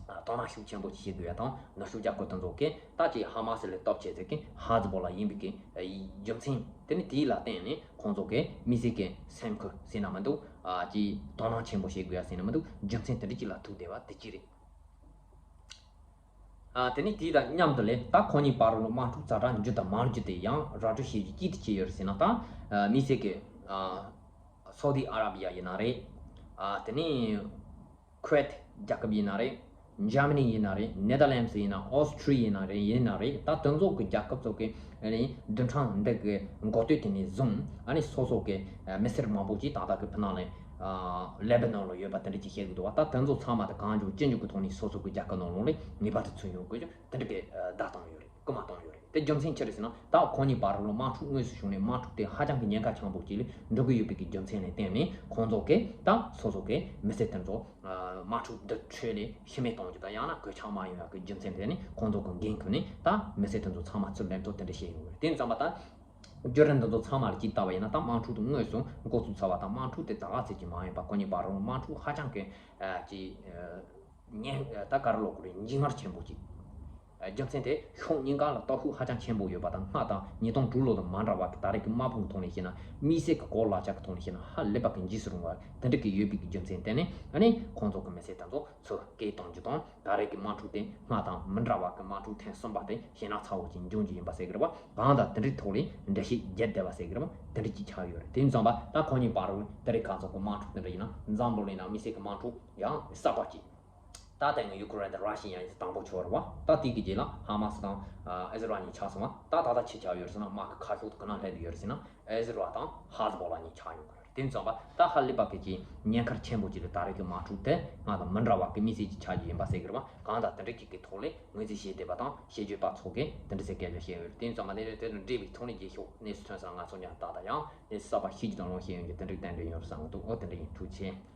ཨ་ དོ་སྣང་ཤུགས་ཆེན་པོ་ཞིག་བྱེད་དགོས་ཡ་དང་། ནུབ་ཕྱོགས་རྒྱལ་ཁབ་དེ་ཚོ་གིས་ད་ཅིག་ཧ་མ་སི་ལས་སྟོབས་ཆེ་ཟེར་གི་ཧ་ཛི་བོ་ལ་ཡིན་པའི་གི་རྒྱུ་མཚན་དེ་ནི་དེ་ལ་བརྟེན་ནས་ཁོང་ཚོ་གིས་དམིགས་བསལ་གི་སེམས་ཁུར་ཟེར་ན་མི་འདུག་ཨ་ཅིག་དོ་སྣང་ཆེན་པོ་བྱེད་དགོས་ཡ་ཟེར་ན་མི་འདུག་རྒྱུ་མཚན་དེ་འདྲ་ཅིག་ལ་ཐུག་བསྡད་པ་དེ་ཅི་རེད། ཨ་དེ་ནི་དེ་དང་མཉམ་དུ་ལས་ད་ཁོང་གཉིས་བར་ལ་དམག་འཁྲུག་ཛ་དྲག་འགྱུར་དང་མ་འགྱུར་དེ་ཡང་ར་སྤྲོད་བྱེད་རྒྱུ་ཅི་ཐུབ་བྱས་ཡོད་རེད་ཟེར་ན། ད་དམིགས་བསལ་གི་ཨ་སའུ་དི་ཨ་ར་བི་ཡ་ཡིན་ན་རེད། ཨ་དེ་ནི་ཁུ་ཝེད་རྒྱལ་ཁབ་ཡིན་ན་རེད། འཇར་མ་ནི་ཡིན་ན་རེད། ནེ་དར་ལེན་སི་ཡིན་ན། ཨོ་སི་ཁྲི་ཡིན་ན་རེད། ཡིན་ན་རེད། ད་དེ་ཚོ་གི་རྒྱལ་ཁབ་ཚོ་གི་ཨ་ནི་བདུན་ཕྲག་འདི་གི་འགོ་སྟོད་དེ་ནས་བཟུང་ཨ་ནི་སོ་སོ་གི་ཨ་མི་སེར་མང་པོ་ཅིག་ཏག་ཏག་གི་ཕི་ནང་ལ་ཨ་ལེ་བྷ་ནོན་ལ་ཡོད་པ་དེ་འདྲ་ཅིག་བཤད་གི་འདུག་བ། ད་དེ་ཚོ་ཚང་མ་དེ་གང་མགྱོགས་ཅི་མགྱོགས་གི་ཐོག་ནས་སོ་སོ་གི་རྒྱལ་ཁབ་ནང་ལོགས་ལ་ངེས་པར་དུ་ཚུར་ཡོང་དགོས་རྒྱུ་དེ་འདྲ་གི་བརྡ་བཏང་ཡོད་རེད། སྐུལ་མ་བཏང་ཡོད་རེད། དེ་རྒྱུ་མཚན་ཅི་རེད་ཟེར་ན། ད་ཁོང་གཉིས་བར་ལ་དམག་འཁྲུག་དངོས་སུ་བྱུང་ནས་དམག་འཁྲུག་དེ་ཧ་ཅང་གི་ཉེན་ཁ་ཆེན་པོ་ཅིག་ལ་འགྲོ་གི་ཡོད་པའི་གི་རྒྱུ་མཚན་ལ་བརྟེན་ནས་ཁོང་ཚོ་གིས་ད་སོ་སོ་གི་མི་སེར་དེ་ཚོ་དམག་འཁྲུག་འདི་ཁྲོད་ནས་ཤི་རྨས་གཏོང་རྒྱུ་དང་ཡང་ན་གོད་ཆག་མ་ཡོང་ཡག་གི་རྒྱུ་མཚན་དེ་ནི་ཁོང་ཚོ་གི་འགན་ཁུར་ནས་ད་མི་སེར་དེ་ཚོ་ཚང་མ་ཚུར་ལེན་ཐབས་དེ་འདྲ་བྱས་ཡོང་གི་རེད། དེ་ཙམ་པ་ད་བརྒྱུད་རིམ་འདི་ཚོ་ཚང་མ་ལ་ཅིག་ལྟ་བ་ཡིན་ན། ད་དམག་འཁྲུག་དེ་དངོས་སུ་འགོ་བཙུགས་ཚར་བ་དང་དམག་འཁྲུག་དེ་ད་ག་ཚོད་ཅིག་མ་ཡིན་པ་ཁོང་གཉིས་བར་ལ་དམག་འཁྲུག་ཧ་ཅང་གི་ཨ་ཅིག་ཨ་ཉེན་ད་ག་རེ་ལབ་དགོས་རེད། འཇིགས་སྣང་ཆེན་པོ་ཅིག་རྒྱུ་མཚན་དེ་ཕྱོགས་གཉིས་ཀ་ལ་སྟོབས་ཤུགས་ཧ་ཅང་ཆེན་པོ་ཡོད་པ་དང་། སྔ་དང་ཉིས་སྟོང་དྲུག་ལོ་དང་མ་འདྲ་བ་གི་ད་རེས་ཀྱི་དམག་དཔུང་ཐོག་ནས་བཤད་ན། དམིགས་བསལ་གྱི་གོ་ལག་ཆ་གི་ཐོག་ནས་བཤད་ན་ཧ་ལས་པ་གི་འཇིགས་སུ་རུང་བ་དེ་འདྲ་གི་ཡོད་པའི་གི་རྒྱུ་མཚན་དེ་ནས་ཨ་ནི་ཁོང་ཚོ་གི་མི་སེར་དེ་ཚོ་ཚུར་སྐད་གཏོང་རྒྱུ་དང་། ད་རེས་ཀྱི་དམག་འཁྲུག་དེ་སྔ་དང་མི་འདྲ་བ་གི་དམག་འཁྲུག་ཐེངས་གསུམ་པ་དེ་ཞེད་སྣང་ཚ་བོ་ཅིག་འབྱུང་རྒྱུ་ཡིན་པ་ཟེར་གི་རེད་བ། གང་ལྟར་དེ་འདྲའི་ཐོག་ལས་འགྲེལ་བཤད་བརྒྱབ་བསྡད་པ་ཟེར་གི་རེད་བ། དེ་འདྲ་ཅིག་ཆགས་ཡོད་རེད། དེ་ཙམ་པ་ད་ཁོང་གཉིས་བར་ལ་དེ་རིང་གང་ཚོགས་གི་དམག་འཁྲུག་དེ་འདྲ་ཡིན་ན། འཛམ་བུ་གླིང་ནང་དམིགས་བསལ་གྱི་དམག་འཁྲུག་ཡང་གསར་པ་ཅིག་ད་ལྟ་ཡང་ཡུ་ཀེ་རེན་དང་ར་ཤི་ཡ་ཡིན་དང་པོ་ཆགས་རེད་བ། ད་དེ་གི་རྗེས་ལ་ཧ་མ་སི་དང་ཨ་ཨི་སི་རལ་གཉིས་ཆགས་སོང་བ། ད་ད་ལྟ་ཆི་ཆགས་ཡོད་རེད་ཟེར་ན། དམག་གི་ཁ་ཕྱོགས་དེ་ག་ནང་སླེབས་ཡོད་རེད་ཟེར་ན། ཨི་སི་རལ་དང་ཧ་ཛི་བོ་ལ་གཉིས་ཆགས་ཡོང་གི་རེད། དེ་ཙམ་པ་ད་ཧ་ལས་པ་གི་ཅིག་ཉེན་ཁ་ཆེན་པོ་ཅིག་ལ་ད་རེས་ཀྱི་དམག་འཁྲུག་དེ་སྔ་དང་མི་འདྲ་བ་གི་དམིགས་བསལ་ཅིག་ཆགས་རྒྱུ་ཡིན་པ་ཟེར་གི་རེད་བ། གང་ལྟར་དེ་འདྲ་ཅིག་གི་ཐོག་ལས་ངོས་འཛིན་བྱས་བསྡད་པ་དང་། དཔྱད་བརྗོད་པ་ཚོ་གིས་དེ་འདྲ་ཟེར་སྐད་ཆ་བཤད་ཡོད་རེད། དེ་ཙམ་པ་དེ་དེ་དང་འབྲེལ་བའི་ཐོག་ནས་རྗེས་ཕྱོགས་གནས་ཚུལ་ཐོན་ས་ང་ཚོ་མཉམ་དུ་ད་ལྟ་ཡང་གནས་ཚུལ་གསར་པ་ཤེས་རྒྱུ་དང་ལོངས་ཤེས་ཡོང་རྒྱུ་དེ་འདྲ་གཏན་འཁེལ་ཡོང་རེད་བསམ་གི་འདུག་ཨོ་དེ་འདྲ་ཡིན། ཐུགས་རྗེ་ཆེ།